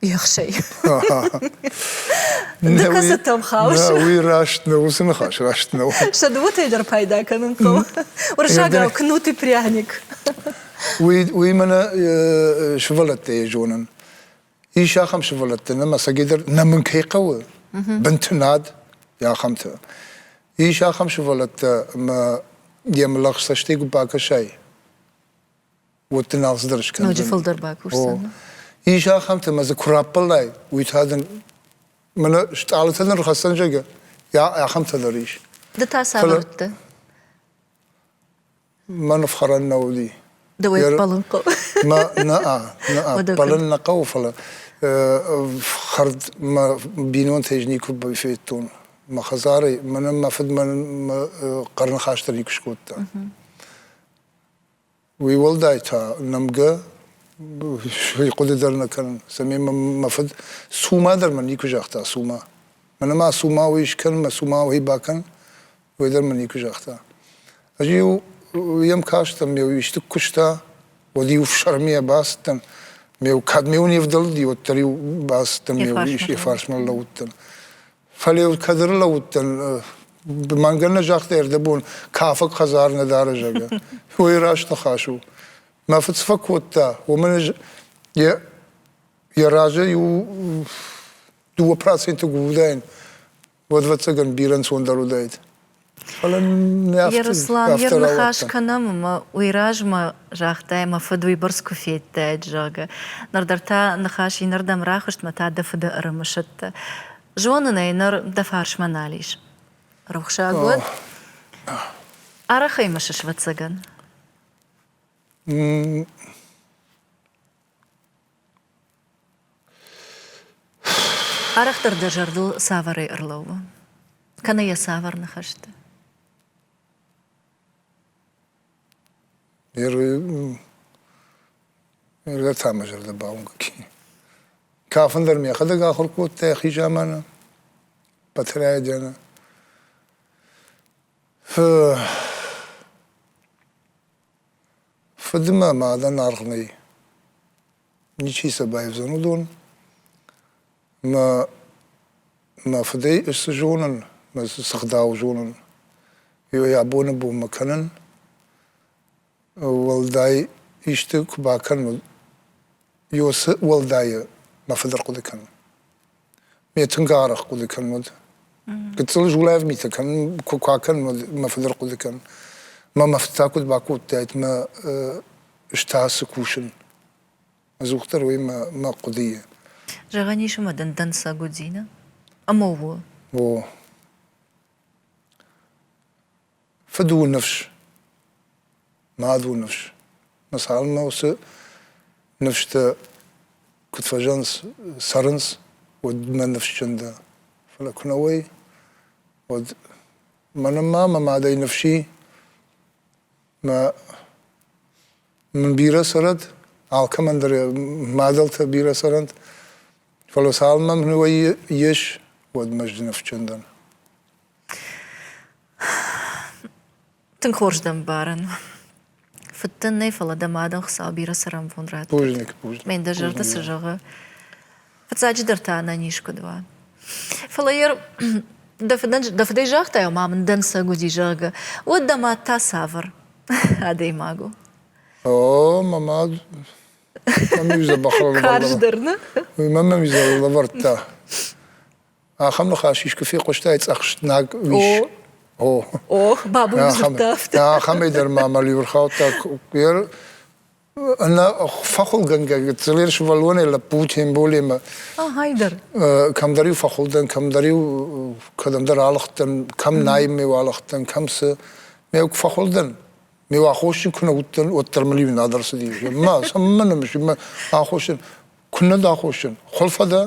Ехсӕй. Ды кӕцытӕм хауыс? Уый раст нӕу, уыцы ныхас раст нӕу. Сӕ дыууӕтӕй дӕр пайда кӕнын хъӕуы. Уырыссагау кнут и пряник. Уый, уый мӕнӕ сывӕллӕттӕ йӕ зонын. Ис ахӕм сывӕллӕттӕ, нӕ ӕцӕгӕйдӕр нӕмын кӕй хъӕуы, бынты над, ахӕмтӕ. Ис ахӕм сывӕллӕттӕ, ӕмӕ йӕм лӕгъз цӕстӕй куы бакӕсай, уӕд дын алцыдӕр скӕндзӕн. Ноджы фылдӕр бакусдзӕн. Ис ахӕмтӕ, ӕмӕ дзы куы раппӕлай, уый та дын мӕнӕ стъалытӕ ныр хӕцӕн зӕгъгӕ, ахӕмтӕ дӕр ис. Ды та цавӕр уыдтӕ? Мӕн ӕфхӕрӕн нӕ уыди. Дӕуӕй ӕппӕлын хъӕуы. Мӕ нӕ, нӕ, ӕппӕлын нӕ хъӕуы, фӕлӕ хӕрд мӕ бинонтӕй никуы федтон. Мӕ хӕдзарӕй, мӕнӕн мӕ фыд мӕ хъӕрныхас дӕр никуы скодта. Уый уӕлдай та нӕмгӕ хъуыды дӕр нӕ кӕнын, цӕмӕй мӕ фыд цума дӕр мын никуы загъта, цума. Мӕнӕ ма цума уый скӕн, мӕ цума уый бакӕн, уый дӕр мын никуы загъта. Ӕз-иу йӕм кастӕн, ме исты куыста, уӕд-иу фсӕрмийӕ бацыдтӕн, ме кӕд ме не вдӕлди, уӕддӕр-иу бацыдтӕн, ме йӕ фарсмӕ лӕууыдтӕн. Фӕлӕ кӕд ӕрлӕууыдтӕн, мӕнгӕн нӕ загъта ӕрдӕбон, кафӕг хӕдзар нӕ дары, зӕгъгӕ. Уый раст ныхас у. Мӕ фыд цы фӕкодта, уымӕн ӕз йӕ, йӕ разы иу 2% куы уыдаин, уӕд, ӕвӕццӕгӕн, бирӕ ӕнцондӕр уыдаид. Фӕлӕ нӕ афтӕ Еруслан, афтӕ йе рныхас рауадтӕн. кӕнӕм ӕмӕ уый размӕ загътай, мӕ фыд уыйбӕрц куы федтаид, зӕгъгӕ. Ныр дӕр та ныхас иннӕрдӕм рахызт мӕ та дӕ фыды ӕрымысыдтӕ. Зонын ӕй, ныр дӕ фарсмӕ нал ис. Рухсаг уӕд. Арӕх ӕй мысыс, ӕвӕццӕгӕн? Арӕхдӕр дӕ зӕрдыл цавӕрӕй ӕрлӕууы? Кӕнӕ йӕ цавӕр ныхӕсты? Та мӕ зӕрдӕ бауынгӕг и. Кафын дӕр мӕхӕдӕг ахуыр кодта йӕхи заманы, Батырайдианы. Фыдмӕ мадӕн аргъ нӕй. Ничи сӕ баивдзӕн уыдон. Мӕ, мӕ фыдӕй ӕз цы зонын, мӕ цы гъдау зонын, уый абоны бонмӕ кӕнын. Уӕлдай исты куы бакӕнын, уыцы уӕлдайы мӕ фыд ӕрхъуыды кӕнын. Ме тынг арӕх хъуыды кӕнын уыд. Гыццыл зулаив митӕ кӕнын куы акӕнын, уӕд мӕ фыд ӕрхъуыды кӕнын. Мӕ мӕ фыд та куыд бакодтаид мӕ ӕз кусын. Ӕдзухдӕр уый мӕ, мӕ хъуыдыйы. Зӕгъӕн ис ӕмӕ дын дӕнцӕг уыди, нӕ? Ӕмӕ у. О. Фыд у ныфс, мад у ныфс. Мӕ цалынмӕ уыцы ныфстӕ куыд фӕзӕнц, цӕрынц, уӕд мӕ ныфсджын дӕ. Фӕлӕ куы нӕ уой, уӕд мӕнӕн ма мӕ мадӕй ныфс и, мӕ мын бирӕ цӕрӕд, алкӕмӕн дӕр мадӕлтӕ бирӕ цӕрӕнт, фӕлӕ цалынмӕ мын уый ис, уӕдмӕ ӕз ныфсджын дӕн. Тынг хорз дӕ мбарын. Фыд дын нӕй, фӕлӕ дӕ мадӕн Хуыцау бирӕ цӕрӕнбон радтӕд. Бузныг, бузныг. Мӕн дӕ зӕрдӕ цы зӕгъы? Фыццаджыдӕр та ӕнӕниз куыд уа. Фӕлӕ йӕ дӕ фыдӕн, дӕ фыдӕй загътай, ма мын дӕнцӕг уыди, зӕгъгӕ, уӕд дӕ мад та цавӕр адӕймаг у? О, мӕ мад мӕм-иу дзӕбӕх Карздӕр, нӕ? Уый мӕм лӕвӕрдта. Ахӕм ныхас искуы фехъуыстай цъӕхснаг уис? О. О, бабу дзырдта афтӕ. Ахӕмӕй дӕр ма мӕ ӕрхаудта. Ӕнӕ фӕхуылгӕнгӕ гыццылер сывӕллонӕй лӕппу Темболемӕ. Ахайдӕр. Кӕмдӕр-иу фӕхуылдӕн, кӕмдӕр-иу кӕдӕмдӕр алыгъдтӕн, кӕм найынмӕ алыгъдтӕн, кӕм цы. Ме фӕхуылдӕн. Ме аххосджын куы нӕ уыдтӕн, уӕддӕр мыл иу над ӕрцыди. Ма, цӕмӕн мӕ аххосджын? Куы нӕ дӕ аххосджын? Хуыл фӕдӕ?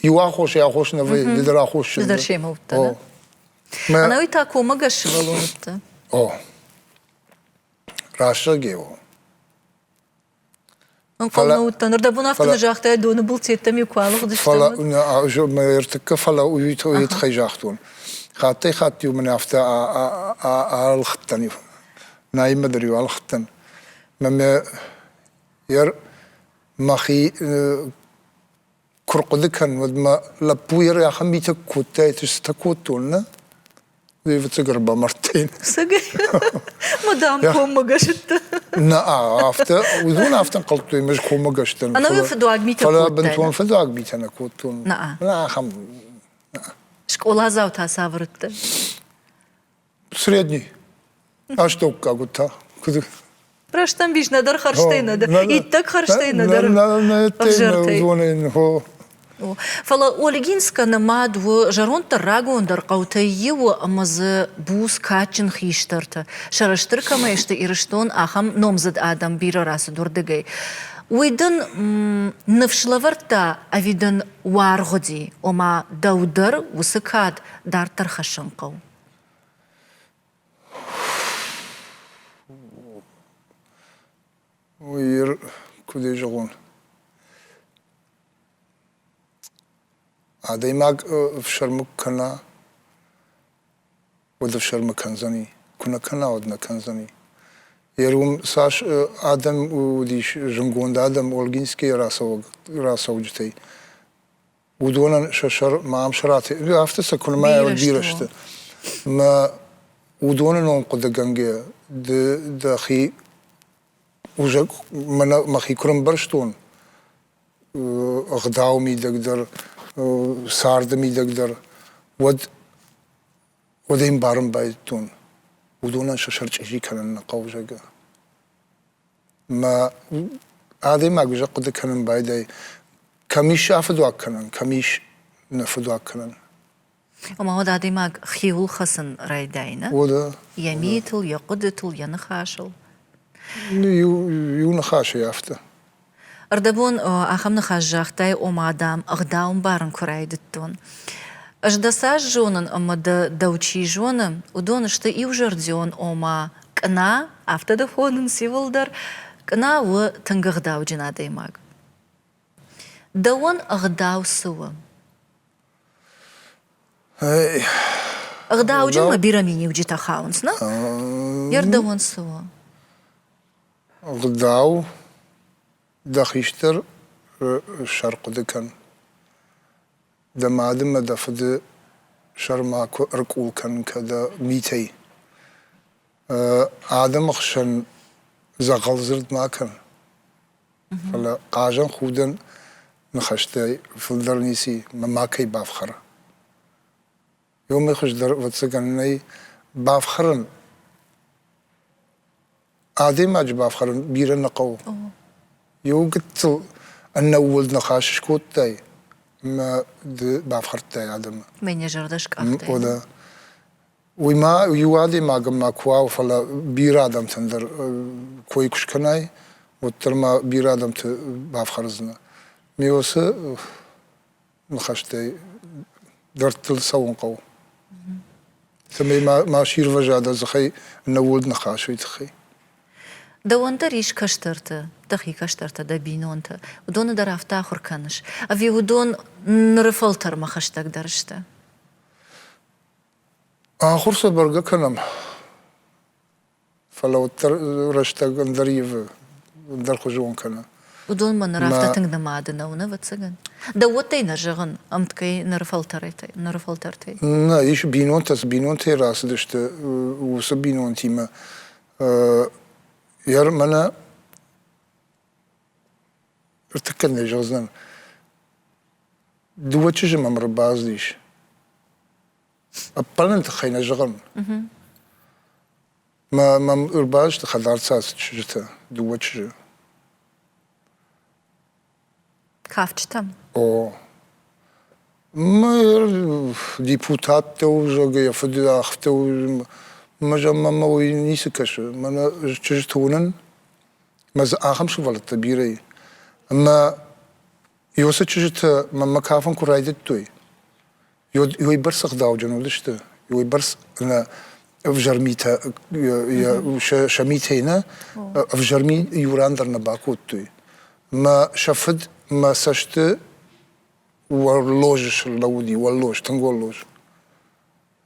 Иу аххосӕй аххос нӕ вӕййы, ды дӕр аххосджын. Ды дӕр семӕ уыдтӕ, нӕ? Ӕнӕуи та коммӕгӕс сывӕллон уыдтӕ? О. Раст зӕгъгӕ у. Ӕнхъӕл нӕ уыдтӕн. Ныр дӕ бон афтӕ нӕ загътай, доны былтеттӕм-иу куы алыгъдыстӕм. Фӕлӕ мӕ ӕртыккӕ фӕлӕ уый тыххӕй загътон. Хаттӕй-хатт-иу мын афтӕ алыгъдтӕн-иу. Наимӕ дӕр-иу алыгъдтӕн. Мӕ мӕхи куы рхъуыды кӕнын, уӕд мӕ лӕппуйы ахӕм митӕ куы кодтаид, цытӕ кодтон, нӕ? Ӕвӕццӕг ӕрбамардтаин. Цӕгӕй? Мадам коммӕгӕс уыдтӕ? Нӕ, афтӕ, уыдон афтӕ ӕнхъӕлдтой, ӕз коммӕгӕс дӕн. Ӕнӕуи фыдуаг митӕ кодтай? Фӕлӕ бынтон фыдуаг митӕ нӕ кодтон. Нӕ. Ахӕм. Скъоладзау та цавӕр уыдтӕ? Средний. Астӕуккаг уыдта. Куыд Рӕстӕмбис нӕдӕр хӕрзтӕй, нӕдӕр иттӕг хӕрзтӕй, нӕдӕр ӕвзӕртӕй. Фӕлӕ Ольгинскӕ нымад у зӕронддӕр рагондӕр хъӕутӕй иу ӕмӕ дзы буц кадджын хистӕртӕ, сӕрыстыр кӕмӕй сты Ирыстон, ахӕм номдзыд адӕм бирӕ рацыд уырдыгӕй. Уый дын ныфс лӕвӕрдта ӕви дын уаргъ уыди, ома дӕу дӕр уыцы кад дарддӕр хӕссын хъӕуы? Уый куыд ӕй зӕгъон, адӕймаг ӕфсӕрмы куы кӕна, уӕд ӕфсӕрмы кӕндзӕни, куы нӕ кӕна, уӕд нӕ кӕндзӕни. Йе уым цас адӕм уыдис, зынгонд адӕм Олгинскийӕ рацӕуджытӕй, уыдонӕн сӕ сӕр Мамсыраты, афтӕ сӕ куы нымайа, уӕд бирӕ сты. Мӕ уыдоны ном хъуыдыгӕнгӕ ды дӕхи узӕг мӕнӕ мӕхи куы рӕмбӕрстон ӕгъдауы мидӕг дӕр, царды мидӕг дӕр, уӕд. Уӕд ӕй ӕмбарын байдыдтон, уыдонӕн сӕ сӕр чъизи кӕнын нӕ хъӕуы, зӕгъгӕ. Мӕ адӕймаг уже хъуыды кӕнын байдайы, кӕм ис афыдуаг кӕнӕн, кӕм ис нӕ фыдуаг кӕнӕн. Ома уӕд адӕймаг хиуыл хӕцын райдайы, нӕ? Уӕдӕ. Йӕ митыл, йӕ хъуыдытыл, йӕ ныхасыл. Иу, иу ныхасӕй афтӕ. Ӕрдӕбон ахӕм ныхас загътай, ома, дам, ӕгъдау ӕмбарын куы райдыдтон. Ӕз дӕ цас зонын ӕмӕ дӕ дӕу чи зоны, уыдон сты иузӕрдион, ома, къна, афтӕ дӕ хонынц иууылдӕр, къна у тынг ӕгъдауджын адӕймаг. Дӕуӕн ӕгъдау цы у? Ӕгъдауджынмӕ бирӕ миниуджытӕ хауынц, нӕ? Йе рдӕуӕн цы у? Ӕгъдау дӕ хистӕр сӕр хъуыды кӕн. Дӕ мады мӕ дӕ фыды сӕр макуы ӕркъул кӕн кӕ дӕ митӕй. Адӕмы хсӕн дзӕгъӕлдзырд ма кӕн. Фӕлӕ хъазӕн худӕн ныхӕстӕй фылдӕр ницы и, мӕ макӕй бафхӕр. Уымӕй хуыздӕр, ӕвӕццӕгӕн, нӕй бафхӕрын. Адӕймаджы бафхӕрын бирӕ нӕ хъӕуы. Иу гыццыл ӕнӕууылд ныхас скодтай ӕмӕ ды бафхӕрдтай адӕмы. Мӕнӕ зӕрдӕ скъахтай. О, да. Уый ма иу адӕймагӕн ма куы уа, фӕлӕ бирӕ адӕмтӕн дӕр кой куы скӕнай, уӕддӕр ма бирӕ адӕмты бафхӕрдзынӕ. Ме уыцы ныхӕстӕй дӕрдтыл цӕуын хъӕуы. Цӕмӕй ма, ма сирвӕза дӕ дзыхӕй нӕуд ныхас уый тыххӕй. Дӕуӕн дӕр ис кӕстӕртӕ, дӕхи кӕстӕртӕ, дӕ бинонтӕ. Уыдоны дӕр афтӕ ахуыр кӕныс? Ӕви уыдон ныры фӕлтӕрмӕ хӕстӕгдӕр сты? Ахуыр сӕ бӕргӕ кӕнӕм, фӕлӕ уӕддӕр рӕстӕг ӕндӕр ивы, ӕндӕрхуызон кӕны. Уыдонмӕ ныр афтӕ тынг нымады нӕу, ӕвӕццӕгӕн. Дӕууӕттӕй нӕ зӕгъын, ӕмткӕй ныры фӕлтӕртӕй, ныры фӕлтӕртӕй. Нӕ, ис бинонтӕ, цы бинонтӕй рацыдысты, уыцы бинонтимӕ. Мӕнӕ ӕртыккаг нӕ зӕгъдзынӕн, дыууӕ чызджы мӕм ӕрбацыдис. Ӕппӕлыны тыххӕй нӕ зӕгъын. Мӕ мӕм ӕрбацыдысты хӕдӕрцӕцы чызджытӕ, дыууӕ чызджы. Кафджытӕм? О. Мӕ депутаттӕ у, зӕгъгӕ, йӕ фыды афтӕ у. Мӕ зӕгъ, мӕ уый ницы кӕсы. Мӕнӕ чызджыты уынын, мӕ дзы ахӕм сывӕллӕттӕ бирӕ и. Ӕмӕ уыцы чызджытӕ мӕнмӕ кафын куы райдыдтой, уыйбӕрц ӕгъдауджын уыдысты, уыйбӕрц нӕ ӕвзӕр митӕ, сӕ митӕй нӕ, ӕвзӕр ми иу ран дӕр нӕ бакодтой. Мӕ сӕ фыд мӕ цӕсты уӕллоз слӕууыди, уӕллоз, тынг уӕллоз.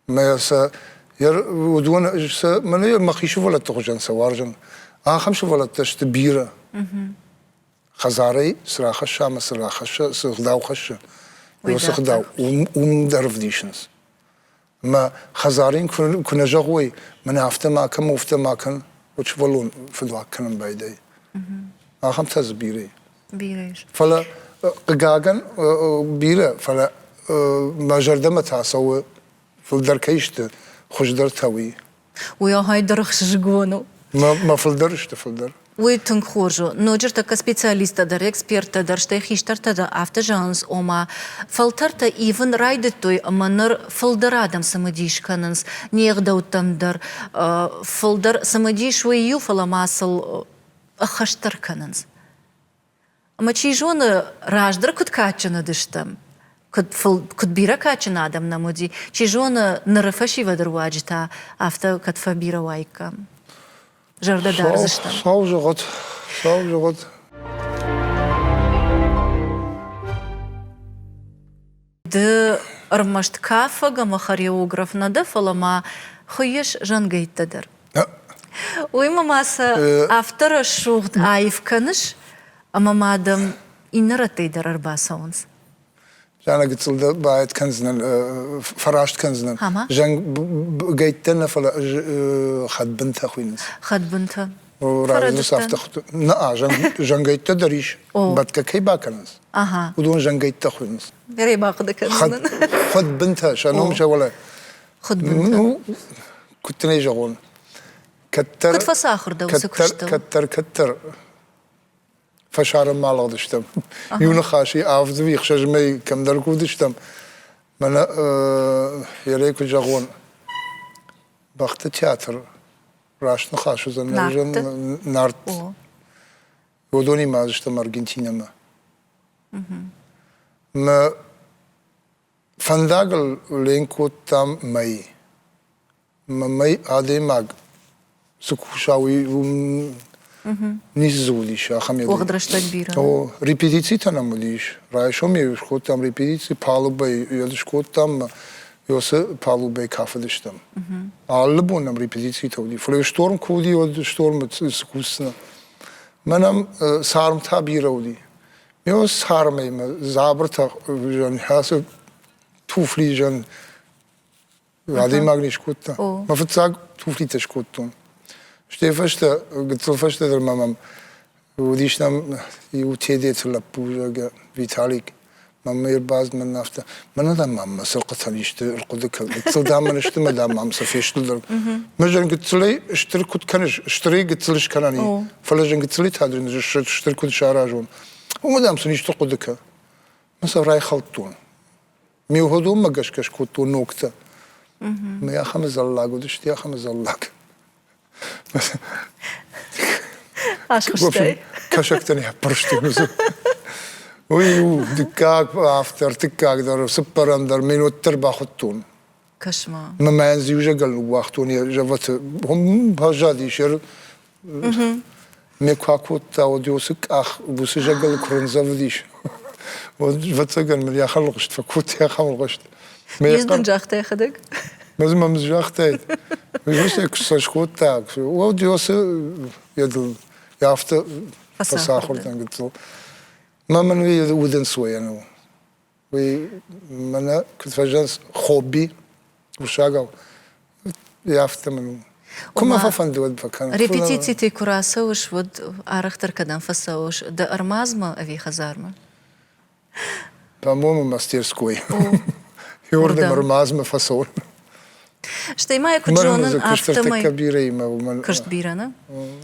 Мӕ сӕ уыдон сӕ мӕнӕ мӕхи сывӕллӕтты хуызӕн сӕ уарзын. Ахӕм сывӕллӕттӕ сты бирӕ. Хӕдзарӕй цы рахӕсса ӕмӕ цы рахӕсса, цы гъдау хӕссы, уыцы гъдау уым дӕр ӕвдисынц. Мӕ хӕдзары йын куы нӕ зӕгъой, мӕнӕ афтӕ ма кӕн, уфтӕ ма кӕн, уӕд сывӕллон фыдуаг кӕнын байдайы. Ахӕмтӕ дзы бирӕ и. Бирӕ ис. Фӕлӕ, хъыгагӕн, бирӕ, фӕлӕ мӕ зӕрдӕмӕ та цӕуы, фылдӕр кӕй сты, хуыздӕртӕ уый. Уый ахӕй дӕр ӕхсызгон у. Мӕ фылдӕр сты фылдӕр. Уый тынг хорз у. Ноджы ӕртӕккӕ специалисттӕ дӕр, эксперттӕ дӕр, стӕй хистӕртӕ дӕр афтӕ зӕгъынц, ома фӕлтӕртӕ ивын райдыдтой ӕмӕ ныр фылдӕр адӕм цымыдис кӕнынц не гъдӕуттӕм дӕр. Фылдӕр цымыдис уый иу, фӕлӕ ма сыл ӕххӕстдӕр кӕнынц. Ӕмӕ чи зоны, раздӕр куыд кадджын уыдыстӕм, куыд, куыд бирӕ кадджын адӕм нӕм уыди, чи зоны, ныры фӕсивӕды руаджы та афтӕ кӕд фӕбирӕ уаиккам. Зӕрдӕ дардзыстӕм. Сау зӕгъӕд, сау зӕгъӕд. Ды ӕрмӕст кафӕг ӕмӕ хореограф нӕ дӕ, фӕлӕ ма хуыйыс зӕнгӕйттӕ дӕр. Уыимӕ ма сӕ афтӕ рӕсугъд аив кӕныс, ӕмӕ ма дӕм иннӕ рӕттӕй дӕр ӕрбацӕуынц. Жанна гыццыл дӕ баэт кӕндзынӕн, фӕраст кӕндзынӕн. Зӕнгӕйттӕ нӕ, фӕлӕ хӕдбынтӕ хуыйнынц. Хӕдбынтӕ. Райдыдта афтӕ нӕ, зӕнгӕйттӕ дӕр ис, бӕтгӕ кӕй бакӕнынц, уыдон зӕнгӕйттӕ хуыйнынц. Бирӕ бахъуыды кӕнын. Хӕдбынтӕ, сӕ ном сӕ уӕлӕ. Хуыдбынтӕ. Ну, куыд дын ӕй зӕгъон, кӕддӕр... Куыд фӕцахуыр дӕ уыцы куыстыл? Кӕддӕр, кӕддӕр фӕсарӕнмӕ алыгъдыстӕм. Иу ныхасы авд ӕхсӕз мӕй кӕмдӕр куы уыдыстӕм, мӕнӕ ерӕй куыд зӕгъон, бӕхты театр раст ныхас уыдзӕн, Нарт. Уыдонимӕ ацыдыстӕм Аргентинӕмӕ. Мӕ фӕндагыл ленк кодтам мӕй. Мӕй адӕймаг цы куса, уый уым ницы дзы уыдис, ахӕм Уӕгъд рӕстӕг бирӕ. О, репетицитӕ нӕм уыдис. Райсом-иу скодтам репетици, палубӕй йӕ скодтам, уыцы палубӕй кафыдыстӕм. Алы бон нӕм репетицитӕ уыди. Фӕлӕ шторм куы уыди, уӕд штормы цы кусдзынӕ? Мӕнӕм цармтӕ бирӕ уыди. Ме цармӕй мӕ дзабыртӕ ацы туфлизӕн адӕймаг не скодта. Мӕ фыццаг туфлитӕ скодтон. Стӕй фӕстӕ, гыццыл фӕстӕдӕр ма мӕм уыдис нӕм иу Тедеты лӕппу, зӕгъгӕ, Виталик. Мӕм ӕрбацыд мӕн афтӕ, мӕнӕ дам мӕм мӕ цырыхъхъытӕн исты ӕрхъуыды кӕн. Гыццыл дам мын сты, мӕ дам мӕм сӕ фесты дӕр. Мӕ зӕн гыццылӕй стыр куыд кӕныс, стырӕй гыццыл скӕнӕн и, фӕлӕ зӕн гыццылӕй та дын стыр куыд саразон. Уымӕ дам сын исты хъуыды кӕн. Мӕ сӕ райхӕлдтон. Ме уыдонмӕ гӕсгӕ скодтон ногтӕ. Мӕ ахӕм зӕллаг уыдысты, ахӕм зӕллаг. Асхуыстай. Кӕсӕгтӕ не аппӕрстой. Уый у дыккаг, афтӕ ӕртыккаг дӕр, цыппӕрӕм дӕр минут дӕр бахуыдтон. Кӕс-ма. Мӕ мӕн иузӕгӕл ныууагътон йӕ зӕвӕты. Баззадис Ме куы акодта, уӕд уыцы къах уыцы зӕгӕлы куы рындзӕвдис, уӕд, ӕвӕццӕгӕн, мын йӕ хӕлгъыст фӕкодта, йӕ хӕлгъыст. Низ дын загъта йӕхӕдӕг? Мӕ мӕм загътаид. Уый куы сӕ скодта, уӕд уыцы йӕдыл афтӕ фӕцахуыр дӕн гыццыл. Мӕ мын уый удӕнцойӕн у. Уый мӕнӕ куыд фӕзӕгъынц, хобби, уырыссагау. Афтӕ мын у. Куы мӕ фӕфӕнды, уӕд фӕкӕнын. Репетицитӕй куы рацӕуыс, уӕд арӕхдӕр кӕдӕм фӕцӕуыс? Дӕ ӕрмадзмӕ ӕви хӕдзармӕ? По-моему, мастерской. Иуырдӕм ӕрмадзмӕ фӕцӕуын. Стӕй ма йӕ куыд зонын, афтӕмӕй... Куыст бирӕ, нӕ?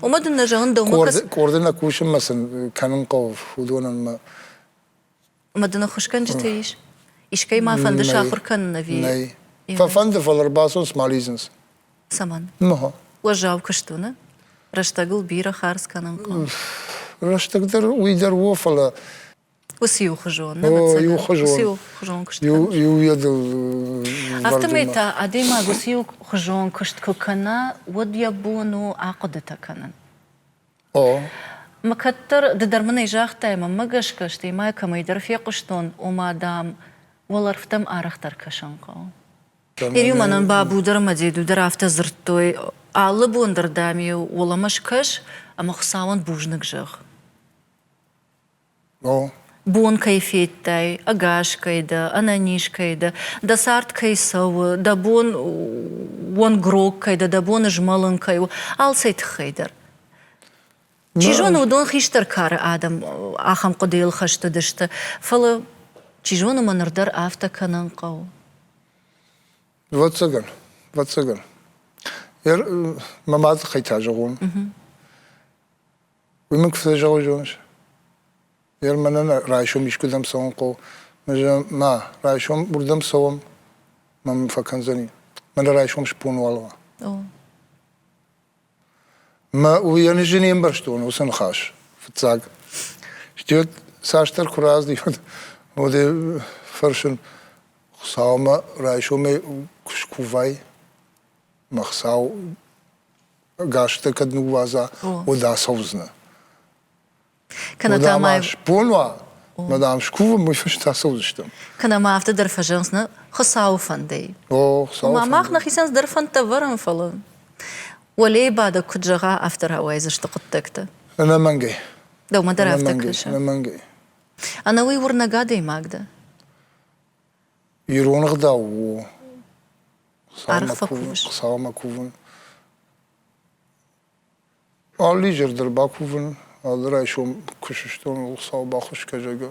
Уымӕ дын нӕ зӕгъын, дӕумӕ... Къорды нӕ кусынмӕ сын кӕнын хъӕуы, уыдонӕн мӕ Ӕмӕ дын ӕххуысгӕнджытӕ ис? Искӕй ма фӕнды сахуыр кӕнын ӕви? Нӕй. Фӕфӕнды, фӕлӕ ӕрбацӕуынц ма лидзынц. Цӕмӕн? Ногъа. Уӕззау куыст у, нӕ? Рӕстӕгыл бирӕ хардз кӕнын хъӕуы. Рӕстӕг дӕр уый дӕр у, фӕлӕ Уыцы иухуызон, иухуызон. Уыцы иухуызон куыст Иу, иу йедыл Афтӕмӕй та адӕймаг уыцы иухуызон куыст куы кӕна, уӕд йӕ бон у ахъуыдытӕ кӕнын. О. Мӕ кӕддӕр, ды дӕр мын ӕй загътай, мӕнмӕ гӕсгӕ, стӕй ма кӕмӕйдӕр фехъуыстон, ома, дам, уӕлӕрвтӕм арӕхдӕр кӕсын хъӕуы. Иу мӕнӕн Бабу дӕр ӕмӕ Деду дӕр афтӕ дзырдтой, алы бон дӕр, дам-иу уӕлӕмӕ скӕс ӕмӕ Хуыцауӕн бузныг зӕгъ. О. Бон кӕй федтай, ӕгас кӕй дӕ, ӕнӕниз кӕй дӕ, дӕ цард кӕй цӕуы, дӕ бон уӕнгрог кӕй дӕ, дӕ бон змӕлын кӕй у, алцӕй тыххӕй дӕр. Чи зоны, уыдон хистӕр кары адӕм ахӕм хъуыдыйыл хӕст уыдысты, фӕлӕ, чи зоны, мӕ ныр дӕр афтӕ кӕнын хъӕуы. Ӕвӕццӕгӕн, ӕвӕццӕгӕн. Мӕ мады тыххӕй та зӕгъон. Уый мын куы фӕзӕгъы, зоныс? Ер мӕнӕн райсом искуыдӕм цӕуын хъӕуы. Мӕ райсом уырдӕм цӕуӕм, мӕм фӕкӕндзӕни. Мӕнӕ райсом сбон уал уа. Мӕ уый ӕнӕзы не мбӕрстон уыцы ныхас фыццаг. Стӕй цасдӕр куы рацыди, уӕд фӕрсын, Хуыцаумӕ райсомӕй куы скувай, мӕ Хуыцау гӕстӕ кӕд ныууадза, уӕд ацӕудзынӕ. Кӕнӕ та ма сбон уа, мӕ дам скувӕм, уый фӕстӕ ацӕудзыстӕм. Кӕнӕ ма афтӕ дӕр фӕзӕгъынц, нӕ Хуыцауы фӕндӕй. О, Хуыцауы Ма мах нӕхицӕн цыдӕр фӕндтӕ вӕрӕм, фӕлӕ уӕлейы бадӕг куыд зӕгъа, афтӕ рауайдзысты хъуыддӕгтӕ. Ӕнӕмӕнгӕй. Дӕумӕ дӕр афтӕ кӕсы? Ӕнӕмӕнгӕй. Ӕнӕуый уырнӕг адӕймаг дӕ? Ирон ӕгъдау у. Арф фӕкувыс? Хуыцаумӕ кувын. Алы изӕр дӕр бакувын, алы райсом куы сыстон, Хуыцау баххуыс кӕ, зӕгъгӕ.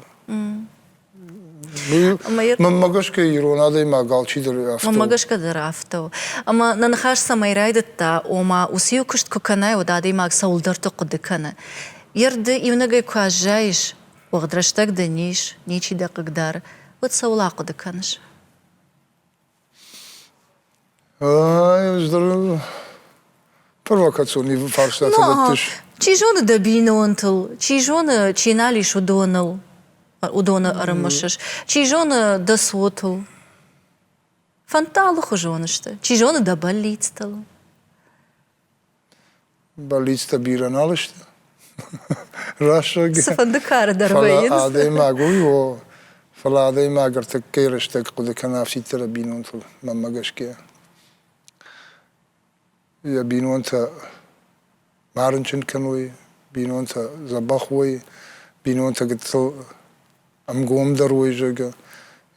Мӕнмӕ гӕсгӕ ирон адӕймаг алчидӕр афтӕ у. Мӕнмӕ гӕсгӕ дӕр афтӕ у. Ӕмӕ нӕ ныхас цӕмӕй райдыдта, ома уыцы иу куыст куы кӕнай, уӕд адӕймаг цӕуылдӕрты хъуыды кӕны. Йе рды иунӕгӕй куы аззайыс, уӕгъд рӕстӕг дын ис, ничи дӕ хъыгдары, уӕд цӕуыл ахъуыды кӕныс? Ӕз дӕр провокацион фарстатӕ дӕттыс. Чи зоны дӕ бинонтыл, чи зоны, чи нал ис, уыдоныл, уыдоны ӕрымысыс, чи зоны дӕ цотыл. Фӕндтӕ алыхуызон сты. Чи зоны дӕ бӕллицтыл. Бӕллицтӕ бирӕ нал сты. Рӕсугъд. Цыфӕнды кары дӕр вӕййынц. Фӕлӕ адӕймаг уый у, фӕлӕ адӕймаг ӕртыккӕй рӕстӕг хъуыды кӕны афтиддӕр бинонтыл, мӕнмӕ гӕсгӕ. Йӕ бинонтӕ ма рынчын кӕной, бинонтӕ дзӕбӕх уой, бинонтӕ гыццыл ӕмгомдӕр уой, зӕгъгӕ.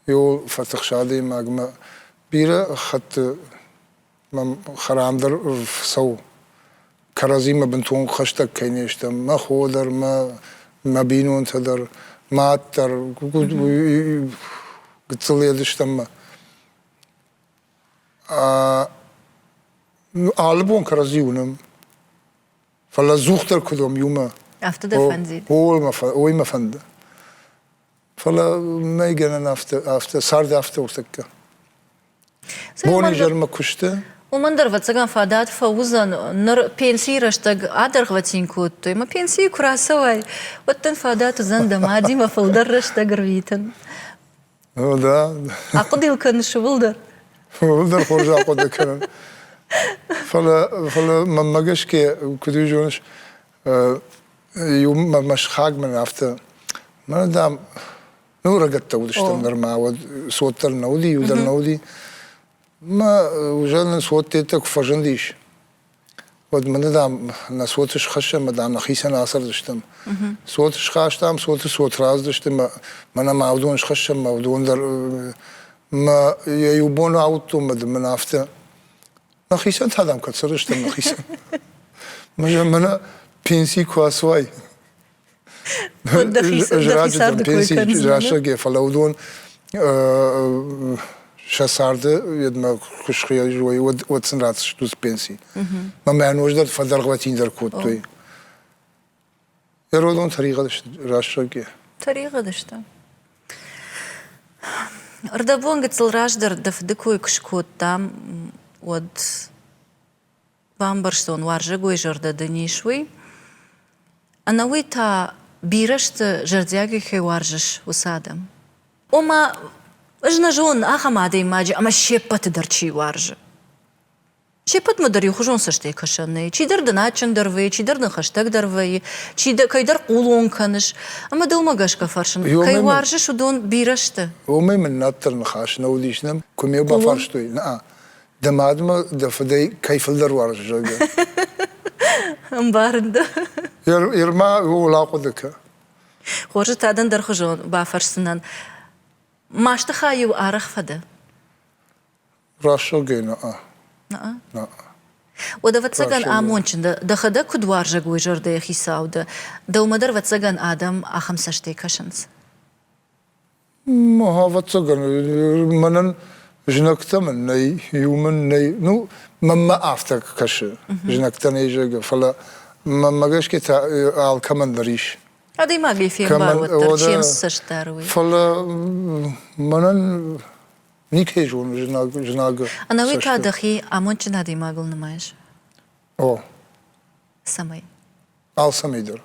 Иуыл фӕтыхсы адӕймагмӕ бирӕ хатты мӕм хӕрам дӕр цӕуы. Кӕрӕдзимӕ бынтон хӕстӕг кӕй не стӕм, мӕ хо дӕр, мӕ бинонтӕ дӕр, мад дӕр, гыццыл едыстӕм мӕ. Алы бон кӕрӕдзи уынӕм, фӕлӕ ӕдзухдӕр куыд уӕм иумӕ. Афтӕ дӕ фӕндид? Уый мӕ фӕнды. Фӕлӕ нӕй гӕнӕн афтӕ, афтӕ цард афтӕ у тӕккӕ. Бон-изӕрмӕ куысты. Уымӕн дӕр, ӕвӕццӕгӕн, фадат фӕуыдзӕн. Ныр пенсийы рӕстӕг адӕргъвӕтин кодтой, ӕмӕ пенсийы куы рацӕуай, уӕд дын фадат уыдзӕн дӕ мадимӕ фылдӕр рӕстӕг ӕрвитын. Ну да. Ахъуыды йыл кӕныс ууыл дӕр? Ууыл дӕр хорз ахъуыды кӕнын. Фӕлӕ, фӕлӕ мӕнмӕ гӕсгӕ, куыд уый зоныс, иу мӕ сыхаг мын афтӕ, мӕнӕ, дам, ну, рӕгӕттӕ уыдыстӕм нырма, уӕд цот дӕр нӕ уыди, иу дӕр нӕ уыди. Мӕ уже нын цот-деттӕ куы фӕзындис, уӕд мӕнӕ, дам, нӕ цоты схӕссӕм ӕмӕ, дам, нӕхицӕн ацӕрдзыстӕм. Цот схастам, цоты цот раздысты, мӕнӕ ма уыдон схӕссӕм, мӕ уыдон дӕр мӕ йӕ иу бон ауыдтон, мӕ мын афтӕ, нӕхицӕн та, дам, кӕд цӕрдзыстӕм нӕхицӕн. Мӕнӕ пенси куы ацуай, Рӕсӕг фӕлӕ уыдон сӕ царды йедмӕ куы схъиой, уӕд сын ратдзысты уыцы пенси. Мӕ мӕ ноджыдӕр фӕдӕргъвӕтиндӕр кодтой. Эродон тӕригъӕд сты рӕсӕг. Тӕригъӕд сты. Ӕрдӕбон гыццыл раздӕр дӕ фыды кой куы скодтам, уӕд Бамбӕрстон, уарзӕгой зӕрдӕ дын ис, уый. Ӕнӕуый та бирӕ сты, зӕрдиагӕй кӕй уарзыс, уыцы адӕм. Ома, ӕз нӕ зонын ахӕм адӕймаджы, ӕмӕ се ппӕты дӕр чи уарзы. Се ппӕтмӕ дӕр иухуызон цӕстӕй кӕсӕн нӕй. Чидӕр дын адджындӕр вӕййы, чидӕр дын хӕстӕгдӕр вӕййы, чи кӕйдӕр хъулон кӕныс. Ӕмӕ дӕумӕ гӕсгӕ фӕрсын, кӕй уарзыс, уыдон бирӕ сты? Уымӕй мын наддӕр ныхас нӕ уыдис, нӕ? Куы мӕ бафарстой, нӕ, Дӕ мадмӕ дӕ фыдӕй кӕй фылдӕр уарзыс, зӕгъгӕ. Ӕмбарын дӕ. Ирма ууыл ахъуыды кӕ. Хорз та дын дӕрхуызон бафӕрсдзынӕн. Масты хай-иу арӕх фӕдӕ? Рӕсугъдӕй нӕ. Нӕ. Уӕд, ӕвӕццӕгӕн, амондджын дӕ. Дӕхӕдӕг куыд уарзӕгой зӕрдӕйы хицау дӕ, дӕумӕ дӕр, ӕвӕццӕгӕн, адӕм ахӕм цӕстӕй кӕсынц. Ӕвӕццӕгӕн, мӕнӕн знӕгтӕ мын нӕй, иу мын нӕй. Ну, мӕнмӕ афтӕ кӕсы, знӕгтӕ нӕй, зӕгъгӕ, фӕлӕ мӕнмӕ гӕсгӕ та алкӕмӕн дӕр ис. Адӕймагӕй фембар уӕддӕр, чем цӕст дары, уый. Фӕлӕ мӕнӕн никӕй зоны знаг, знагы. Ӕнӕуый та дӕхи амондджын адӕймагыл нымайыс? О. Цӕмӕй? Алцӕмӕй дӕр.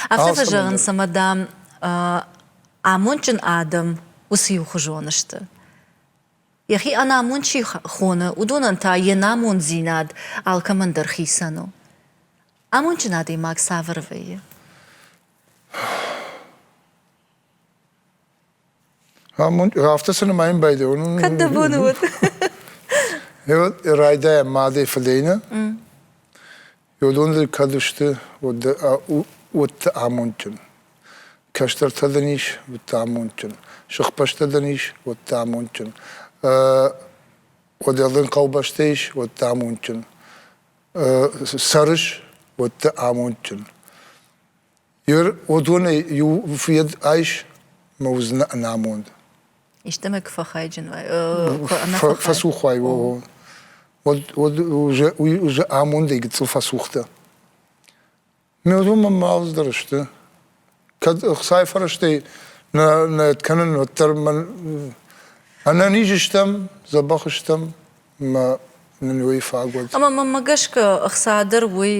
Афтӕ фӕзӕгъынц, ӕмӕ, дам, амондджын адӕм уыцы иухуызон сты. Йӕхи ӕнамонд чи хоны, уыдонӕн та йе намонддзинад алкӕмӕн дӕр хицӕн у. Амондджын адӕймаг цавӕр вӕййы? Афтӕ цы нымайын байдайон. Кӕд дӕ бон уыд? Райдайӕм мадӕй фыдӕй нӕ. Уыдон дын кӕд сты, уӕд амондджын. Кӕстӕртӕ дын ис, уӕд амондджын. Сыхбӕстӕ дын ис, уӕд амондджын. Уӕдӕ дын хъӕубӕстӕ ис, уӕд амондджын. Цӕрыс, уӕд амондджын. Уыдонӕй иу фед айс. Мӕ уыдзынӕ ӕнамонд. Истӕмӕй куы фӕхайджын уай. Фӕцух уай, уӕд уый уже амондӕй гыццыл фӕцух дӕ. Ме уыдон мӕм алцыдӕр сты. Кӕд ӕхцайы фӕрӕзтӕй нӕ нӕ кӕнын, уӕддӕр мӕн ӕнӕниз стӕм, дзӕбӕх стӕм, мӕ нын уый фаг уӕд. Ӕмӕ мӕнмӕ гӕсгӕ ӕхца дӕр уый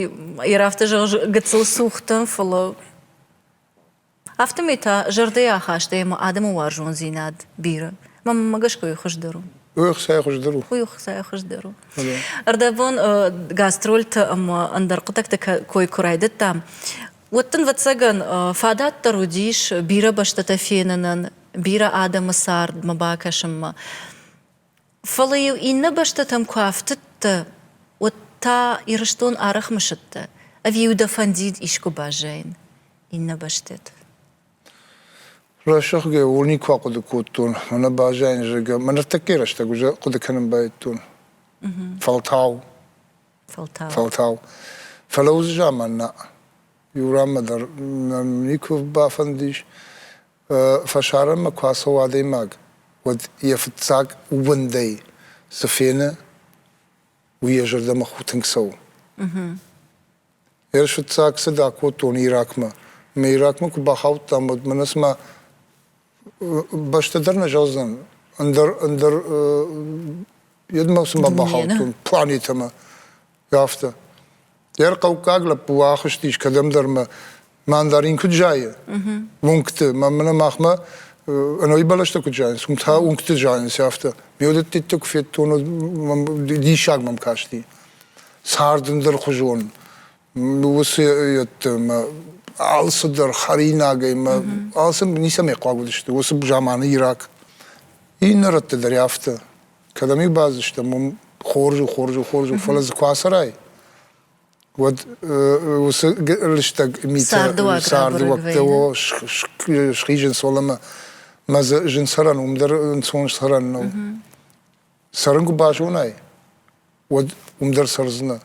йӕ афтӕ зӕгъыс гыццыл цухтӕн, фӕлӕ Афтӕмӕй та зӕрдӕйы ахастӕй ӕмӕ адӕмы уарзондзинад бирӕ. Мӕнмӕ гӕсгӕ уый хуыздӕр у. Уый ӕхцайӕ хуыздӕр у. Уый ӕхцайӕ хуыздӕр у. Ӕрдӕбон гастрольты ӕмӕ ӕндӕр хъуыддӕгты кой куы райдыдтам, уӕд дын, ӕвӕццӕгӕн, фадат дӕр уыдис бирӕ бӕстӕтӕ фенынӕн, бирӕ адӕмы цардмӕ бакӕсынмӕ. Фӕлӕ-иу иннӕ бӕстӕтӕм куы афтыдтӕ, уӕд та Ирыстон арӕх мысыдтӕ, ӕви-иу дӕ фӕндид искуы баззайын иннӕ бӕстӕты? Рӕсугъдгӕ ууыл никуы ахъуыды кодтон, мӕнӕ баззайын, зӕгъгӕ. Мӕ ныртӕккӕйы рӕстӕг уже хъуыды кӕнын байдыдтон. Фӕлтау. Фӕлтау. Фӕлтау. Фӕлӕ уыцы заман нӕ. Иу ранмӕ дӕр нӕм никуы бафӕндис. Фӕсарӕнмӕ куы ацӕуа адӕймаг, уӕд йӕ фыццаг уындӕй цы фены, уый йӕ зӕрдӕмӕ тынг цӕуы. Ӕз фыццаг цыд акодтон Иракмӕ. Мӕ Иракмӕ куы бахаудтам, уӕд мӕнӕ цыма бӕстӕ дӕр нӕ зӕгъдзӕн, ӕндӕр ӕндӕр йедмӕ цыма бахаудтон планетӕмӕ. Афтӕ. Йӕ хъӕуккаг лӕппу ахызтис кӕдӕмдӕр мӕ мандарин куыд зайы уынгты, мӕнӕ махмӕ ӕнӕуи бӕлӕстӕ куыд зайынц, уым та уынгты зайынц афтӕ. Ме уыдӕттӕ куы федтон, уӕд диссаг мӕм касти. Цард ӕндӕрхуызон, уыцы мӕ алцыдӕр хӕринагӕй мӕ алцы ницӕмӕй хъуаг уыдысты уыцы заманы Ирак. Иннӕ рӕтты дӕр афтӕ. Кӕдӕм-иу бадзыстӕм, уым хорз у, хорз у, хорз у, фӕлӕ дзы куы ацӕрай, уӕд уыцы лыстӕг митӕ цардыуӕгтӕ схизынц уӕлӕмӕ мӕ дзы зын цӕрӕн уым дӕр ӕнцон цӕрӕн нӕу. Цӕрын куы базонай, уӕд уым дӕр цӕрдзынӕ.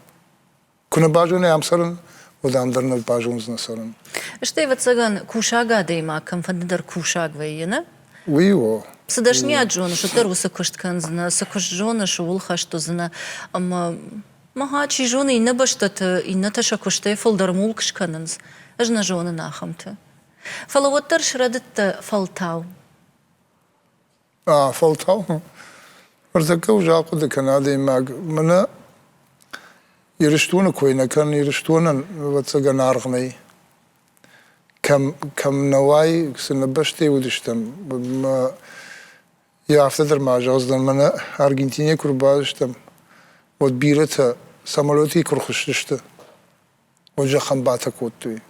Куы нӕ базонай ам цӕрын, уӕд ам дӕр нӕ базондзынӕ цӕрын. Стӕй, ӕвӕццӕгӕн, кусӕг адӕймаг кӕмфӕнды дӕр кусӕг вӕййы, нӕ? Уый у. Цы дӕсныйад зоныс, уӕддӕр уыцы куыст кӕндзынӕ, цы куыст зоныс, ууыл хӕст уыдзынӕ. Ӕмӕ мӕ чи зоны, иннӕ бӕстӕты иннӕтӕ сӕ куыстӕй фылдӕр мулк скӕнынц. Ӕз нӕ зонын ахӕмты. Фӕлӕ уӕддӕр срӕдыдтӕ фӕлтау. Фӕлтау ӕртӕккӕ уже ахъуыды кӕн адӕймаг, мӕнӕ Ирыстоны кой нӕ кӕнын, Ирыстонӕн, ӕвӕццӕгӕн, аргъ нӕй. Кӕм, кӕм нӕ уай, цы нӕ бӕстӕйы уыдыстӕм, мӕ йӕ афтӕ дӕр ма зӕгъдзынӕн, мӕнӕ Аргентинӕйы куы ӕрбацыдыстӕм, уӕд бирӕтӕ самолетӕй куы рхызтысты, уӕд зӕххӕн батӕ кодтой.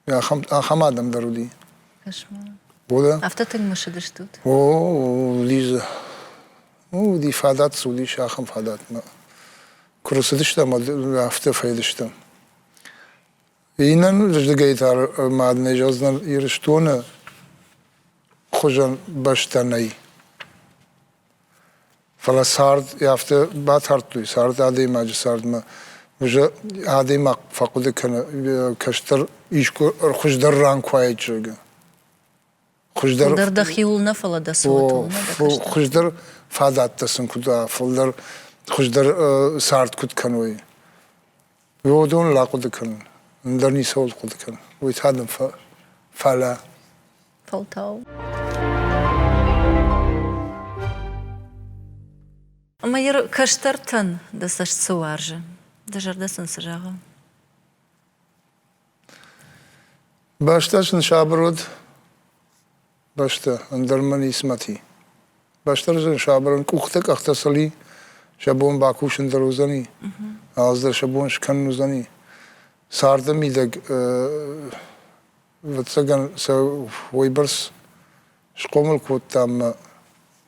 Ахӕм, ахӕм адӕм дӕр уыди. Кошмар. Афтӕ тынг мысыдыстут? О, уыди дзы. Уыди фадат цы уыдис, ахӕм фадатмӕ. Куы рцыдыстӕм, уӕд афтӕ фӕйдыстӕм. Иннӕ рдыгӕй та мад нӕ зӕгъдзынӕн, Ирыстоны хуызӕн бӕстӕ нӕй. Фӕлӕ цард афтӕ батардтой, цард адӕймаджы цардмӕ уже адӕймаг фӕхъуыды кӕны, кӕстӕр искуы хуыздӕр ран куы уаид, зӕгъгӕ. Хуыздӕр Фылдӕр дӕхиуыл нӕ, фӕлӕ дӕ цотыл нӕ, дӕ кӕстӕртыл. Хуыздӕр фадӕттӕ сын куыд уа, фылдӕр хуыздӕр цард куыд кӕной. Уыдоныл ахъуыды кӕнын, ӕндӕр ницӕуыл хъуыды кӕнын. Уый та дын фӕлӕ. Фӕлтау. Ӕмӕ йӕ кӕстӕртӕн дӕ цӕст цы уарзы, дӕ зӕрдӕ сын цы зӕгъы? Бӕстӕ сын сабыр уыд, бӕстӕ, ӕндӕр мӕ ницымӕти. Бӕстӕ сын сабырӕн къухтӕ къӕхтӕ сыл и, сӕ бон бакусын дӕр уыдзӕни, алцыдӕр сӕ бон скӕнын уыдзӕни. Царды мидӕг ӕвӕццӕгӕн сӕ уыйбӕрц схъомыл кодтам ӕмӕ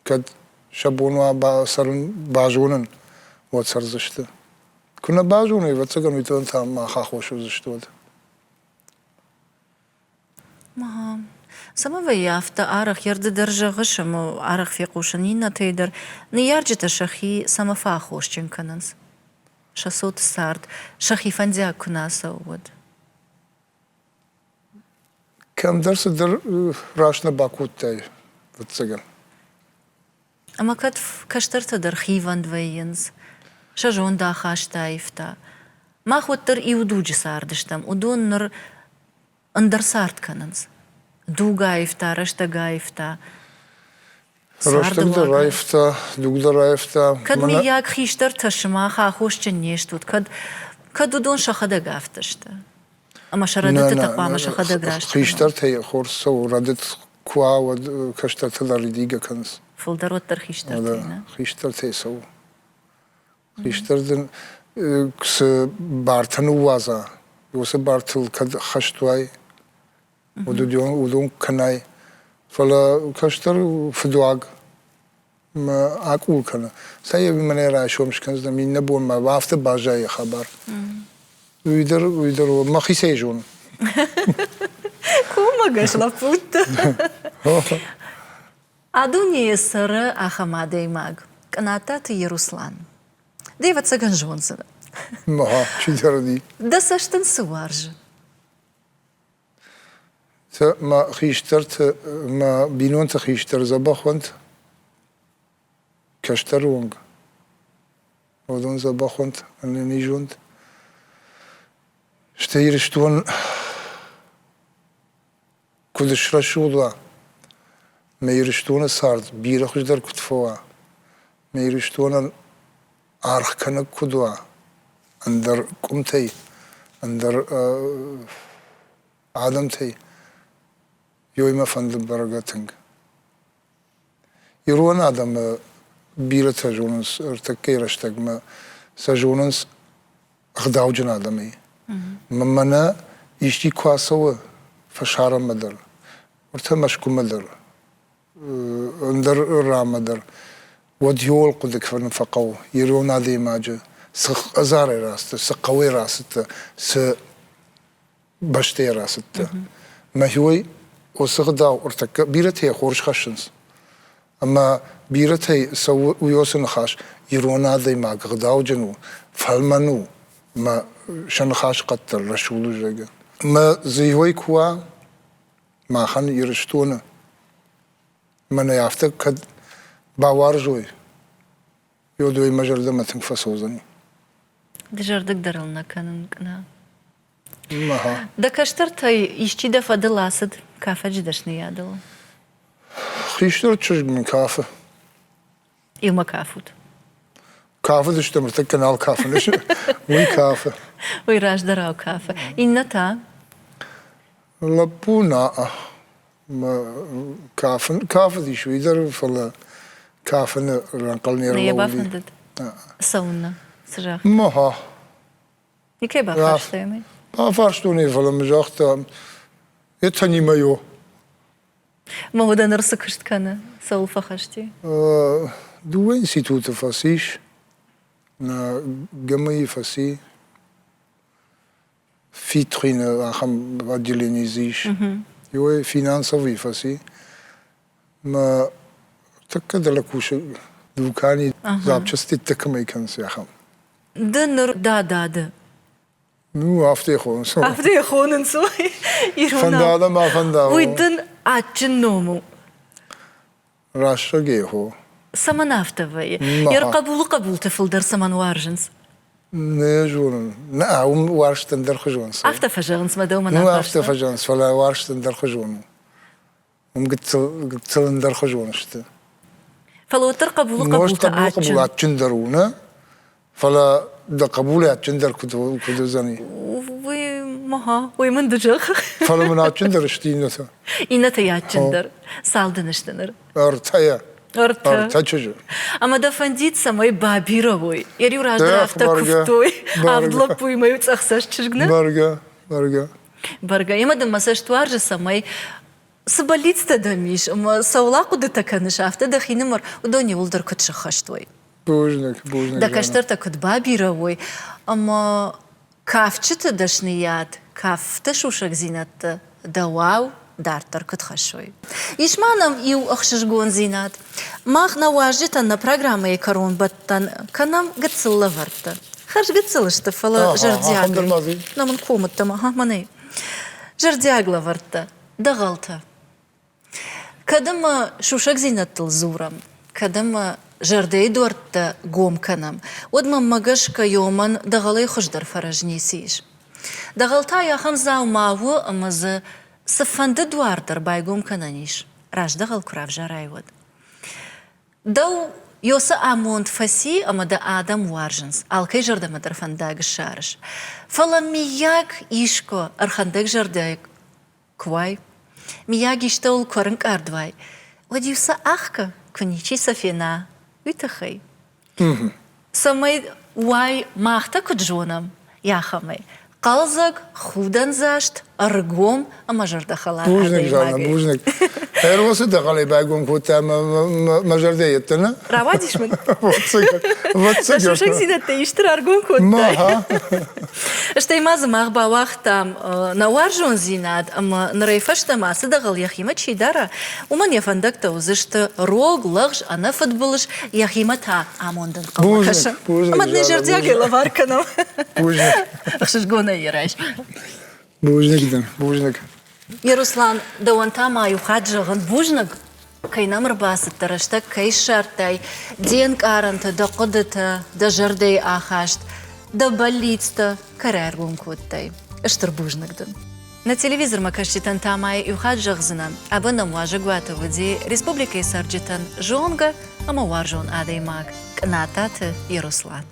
кӕд сӕ бон уа цӕрын базонын, уӕд цӕрдзысты. Куы нӕ базоной, ӕвӕццӕгӕн, уый та мах аххос уыдзысты уӕд. Цӕмӕ вӕййы афтӕ арӕх, йӕ ды дӕр зӕгъыс ӕмӕ арӕх фехъусын иннӕтӕй дӕр, ныййарджытӕ сӕхи цӕмӕ фӕаххосджын кӕнынц? Сӕ цоты цард сӕхи фӕндиаг куы нӕ цӕуы, уӕд. Кӕмдӕр цыдӕр раст нӕ бакодтай, ӕвӕццӕгӕн. Ӕмӕ кӕд кӕстӕртӕ дӕр хивӕнд вӕййынц, сӕ зондахаст аивта. Мах уӕддӕр иу дуджы цардыстӕм, уыдон ныр ӕндӕр цард кӕнынц. Дуг аивта, рӕстӕг аивта. Рӕстӕг дӕр аивта, дуг дӕр аивта. Кӕд, мыййаг, хистӕртӕ сымах аххосджын не стут, кӕд, кӕд уыдон сӕхӕдӕг афтӕ сты? Ӕмӕ сӕ рӕдыдтытӕ хъуамӕ сӕхӕдӕг раст кӕной. Хистӕртӕй хорз цӕуы, рӕдыд куы уа, уӕд кӕстӕртӕ дӕр ридигӕ кӕнынц. Фылдӕр уӕддӕр хистӕртӕй, нӕ? Хистӕртӕй цӕуы. Хистӕр дын цы бартӕ ныууадза, уыцы бартыл кӕд хӕст уай, уыдон кӕнай. Фӕлӕ кӕстӕр фыдуаг мӕ акъул кӕны. Цӕй мӕнӕ райсом скӕндзынӕн, иннӕ бон ма афтӕ баззайы хабар. Уый дӕр, уый дӕр мӕхицӕй зонын. Коммӕгӕс лӕппутӕ. А дунейы цӕры ахӕм адӕймаг, Кънататы Еруслан. Ды, ӕвӕццӕгӕн, зондзынӕ. Ма, чидӕр уыди. Дӕ цӕст ын цы уарзы? Мӕ хистӕрты, мӕ бинонты хистӕр дзӕбӕх уӕнт, кӕстӕры онг. Уыдон дзӕбӕх уӕнт, ӕнӕниз уӕнт. Стӕй Ирыстон куыд срӕсугъд уа, мӕ Ирыстоны цард бирӕ хуыздӕр куыд фӕуа, мӕ Ирыстонӕн аргъ кӕнӕг куыд уа, ӕндӕр къуымтӕй, ӕндӕр адӕмтӕй, ёй мӕ фӕнды бӕргӕ тынг. Ирон адӕмы бирӕтӕ зонынц ӕртӕккӕйы рӕстӕгмӕ, сӕ зонынц ӕгъдауджын адӕмӕй. Мӕнӕ исчи куы ацӕуы фӕсарӕнмӕ дӕр, уӕртӕ Мӕскуымӕ дӕр, ӕндӕр ранмӕ дӕр, уӕд иуыл хъуыды кӕнын фӕхъӕуы ирон адӕймаджы цы хӕдзарӕй рацыдтӕ, цы хъӕуӕй рацыдтӕ, цы бӕстӕйӕ рацыдтӕ. Мӕхиуӕй уыцы гъдау ӕртӕккӕ бирӕтӕ йӕ хорз хӕссынц. Ӕмӕ бирӕтӕй цӕуы уыцы ныхас, ирон адӕймаг ӕгъдауджын у, фӕлмӕн у, мӕ сӕ ныхас хъӕддӕр рӕсугъд у, зӕгъгӕ. Мӕ дзы иуӕй куы уа, махӕн Ирыстоны, мӕнӕ афтӕ кӕд бауарзой, уӕд уый мӕ зӕрдӕмӕ тынг фӕцӕудзӕни. Дызӕрдыг дӕр ыл нӕ кӕнын, Къна. Дӕ кӕстӕртӕй исчи дӕ фӕдыл ацыд кафӕджы дӕсныйадыл? Хистӕр чызг мын кафы. Иумӕ кафут? Кафыдыстӕм, ӕртӕккӕ нал кафын. Уый кафы. Уый раздӕрау кафы. Иннӕ та? Лӕппу нӕ. Кафын кафыдис уый дӕр, фӕлӕ кафыны рӕнхъыл не рлӕууыди. Нӕ йӕ бафӕндыд? Цӕуыннӕ? Цы загъта? Маха. Никӕй бафарстай ӕмӕ? Бафарстон ӕй, фӕлӕ мын загъта, это не мое. Мӕ уӕдӕ ныр цы куыст кӕны? Цӕуыл фӕхӕсти? Дыууӕ институты фӕцис, ГМИ фӕци, Фитхуины ахӕм отделени дзы ис. Иуӕй финансовый фӕци. Мӕ тӕккӕ дӕлӕ кусы дукани запчаститӕ кӕмӕй кӕнынц, ахӕм. Ды ныр дада ды. Ну, афтӕ хонынц. Афтӕ хонынц, ой. Фӕнда дӕ ма фӕнда. Уый дын адджын ном у. Рӕстӕг хо. Цӕмӕн афтӕ вӕййы? Йе рхъӕбулы хъӕбулты фылдӕр цӕмӕн уарзынц? Нӕ зонын. Нӕ, уым уарзт ӕндӕрхуызон цӕуы. Афтӕ фӕзӕгъынц мӕ дӕумӕ нӕ Ну, афтӕ фӕзӕгъынц, фӕлӕ уарзт ӕндӕрхуызон у. Уым гыццыл, гыццыл ӕндӕрхуызон сты. Фӕлӕ уӕддӕр хъӕбулы хъӕбултӕ адджын. Хъӕбул адджындӕр у, нӕ? Фӕлӕ дӕ хъӕбулы адджындӕр куыд, куыд уыдзӕни? Уый, мага, уый мын ды зӕгъ. Фӕлӕ мын адджындӕр сты иннӕтӕ. Иннӕтӕй адджындӕр. Цал дын сты ныр? Ӕртӕйӕ. Ӕртӕ. Ӕртӕ чызджы. Ӕмӕ дӕ фӕндид, цӕмӕй бабирӕ уой? Йӕ риу раздӕр афтӕ куывтой. Авд лӕппуимӕ иу цъӕхцӕст чызг нӕ? Бӕргӕ, бӕргӕ. Бӕргӕ. Ӕмӕ дын мӕ цӕст уарзы, цӕмӕй цы бӕллицтӕ дӕм ис ӕмӕ цӕуыл ахъуыдытӕ кӕныс, афтӕ дӕхинымӕр уыдон иууылдӕр куыд сыххӕст уой. Бузныг, бузныг. Дӕ кӕстӕртӕ куыд бабирӕ уой ӕмӕ кафджыты дӕсныйад, кафты сусӕгдзинӕдтӕ дӕуау дарддӕр куыд хӕссой. Ис ма нӕм иу ӕхсызгондзинад. Мах нӕ уазджытӕн нӕ программӕйы кӕронбӕттӕн кӕнӕм гыццыл лӕвӕрттӕ. Хӕрз гыццыл сты, фӕлӕ зӕрдиаг. Нӕ мын комыдтӕ, ага, мӕнӕй. Зӕрдиаг лӕвӕрттӕ. Дӕгъӕлтӕ. Кӕд ӕмӕ сусӕгдзинӕдтыл дзурӕм, кӕд ӕмӕ зӕрдӕйы дуӕрттӕ гом кӕнӕм, уӕд мӕнмӕ гӕсгӕ ёмӕн дӕгъӕлӕй хуыздӕр фӕрӕз ницы ис. Дӕгъӕл та ахӕм дзаума у, ӕмӕ дзы цыфӕнды дуар дӕр байгом кӕнӕн ис, раст дӕгъӕл куы равзарай, уӕд. Дӕу ёсы амонд фӕци ӕмӕ дӕ адӕм уарзынц, алкӕй зӕрдӕмӕ дӕр фӕндаг ссарыс. Фӕлӕ миййаг искуы ӕрхӕндӕг зӕрдӕйы куы уай, миййаг истӕуыл куы ӕрынкъард уай, уӕд-иу сӕ ӕхгӕ, куы ничи сӕ фена, уый тыххӕй. Цӕмӕй уай, мах та куыд зонӕм, ахӕмӕй. Хъӕлдзӕг, худӕндзаст, ӕргом ӕмӕ зӕрдӕхӕлар Бузныг, Жанна, бузныг. Ӕрвосы дӕгъӕлӕй байгом кодта мӕ зӕрдӕ йедтӕ Рауадис мын. Дӕ сусӕгдзинӕдтӕ исты раргом кодтай. Стӕй ма дзы мах бауагътам нӕ уарзондзинад ӕмӕ нырӕй фӕстӕмӕ ацы дӕгъӕл йӕхимӕ чи дара, уымӕн йӕ фӕндӕгтӕ уыдзысты рог, лӕгъз, ӕнӕфыдбылыз, йӕхимӕ та амондӕн хъӕуы кӕсын. Ӕмӕ дын зӕрдиагӕй лӕвар кӕнӕм. Бузныг. Ӕхсызгонӕй йӕ райс. Бузныг дын, бузныг. Еруслан, дӕуӕн та ма иу хатт зӕгъын бузныг, кӕй нӕм ӕрбацыдтӕ, рӕстӕг кӕй ссардтай, де нкъарӕнтӕ, дӕ хъуыдытӕ, дӕ зӕрдӕйы ахаст, дӕ бӕллицтӕ кӕй раргом кодтай. Стыр бузныг дын. Нӕ телевизормӕ кӕсджытӕн та ма иу хатт зӕгъдзынӕн, абон нӕм уазӕгуаты уыди республикӕйы цӕрджытӕн зонгӕ ӕмӕ уарзон адӕймаг Кънататы Еруслан.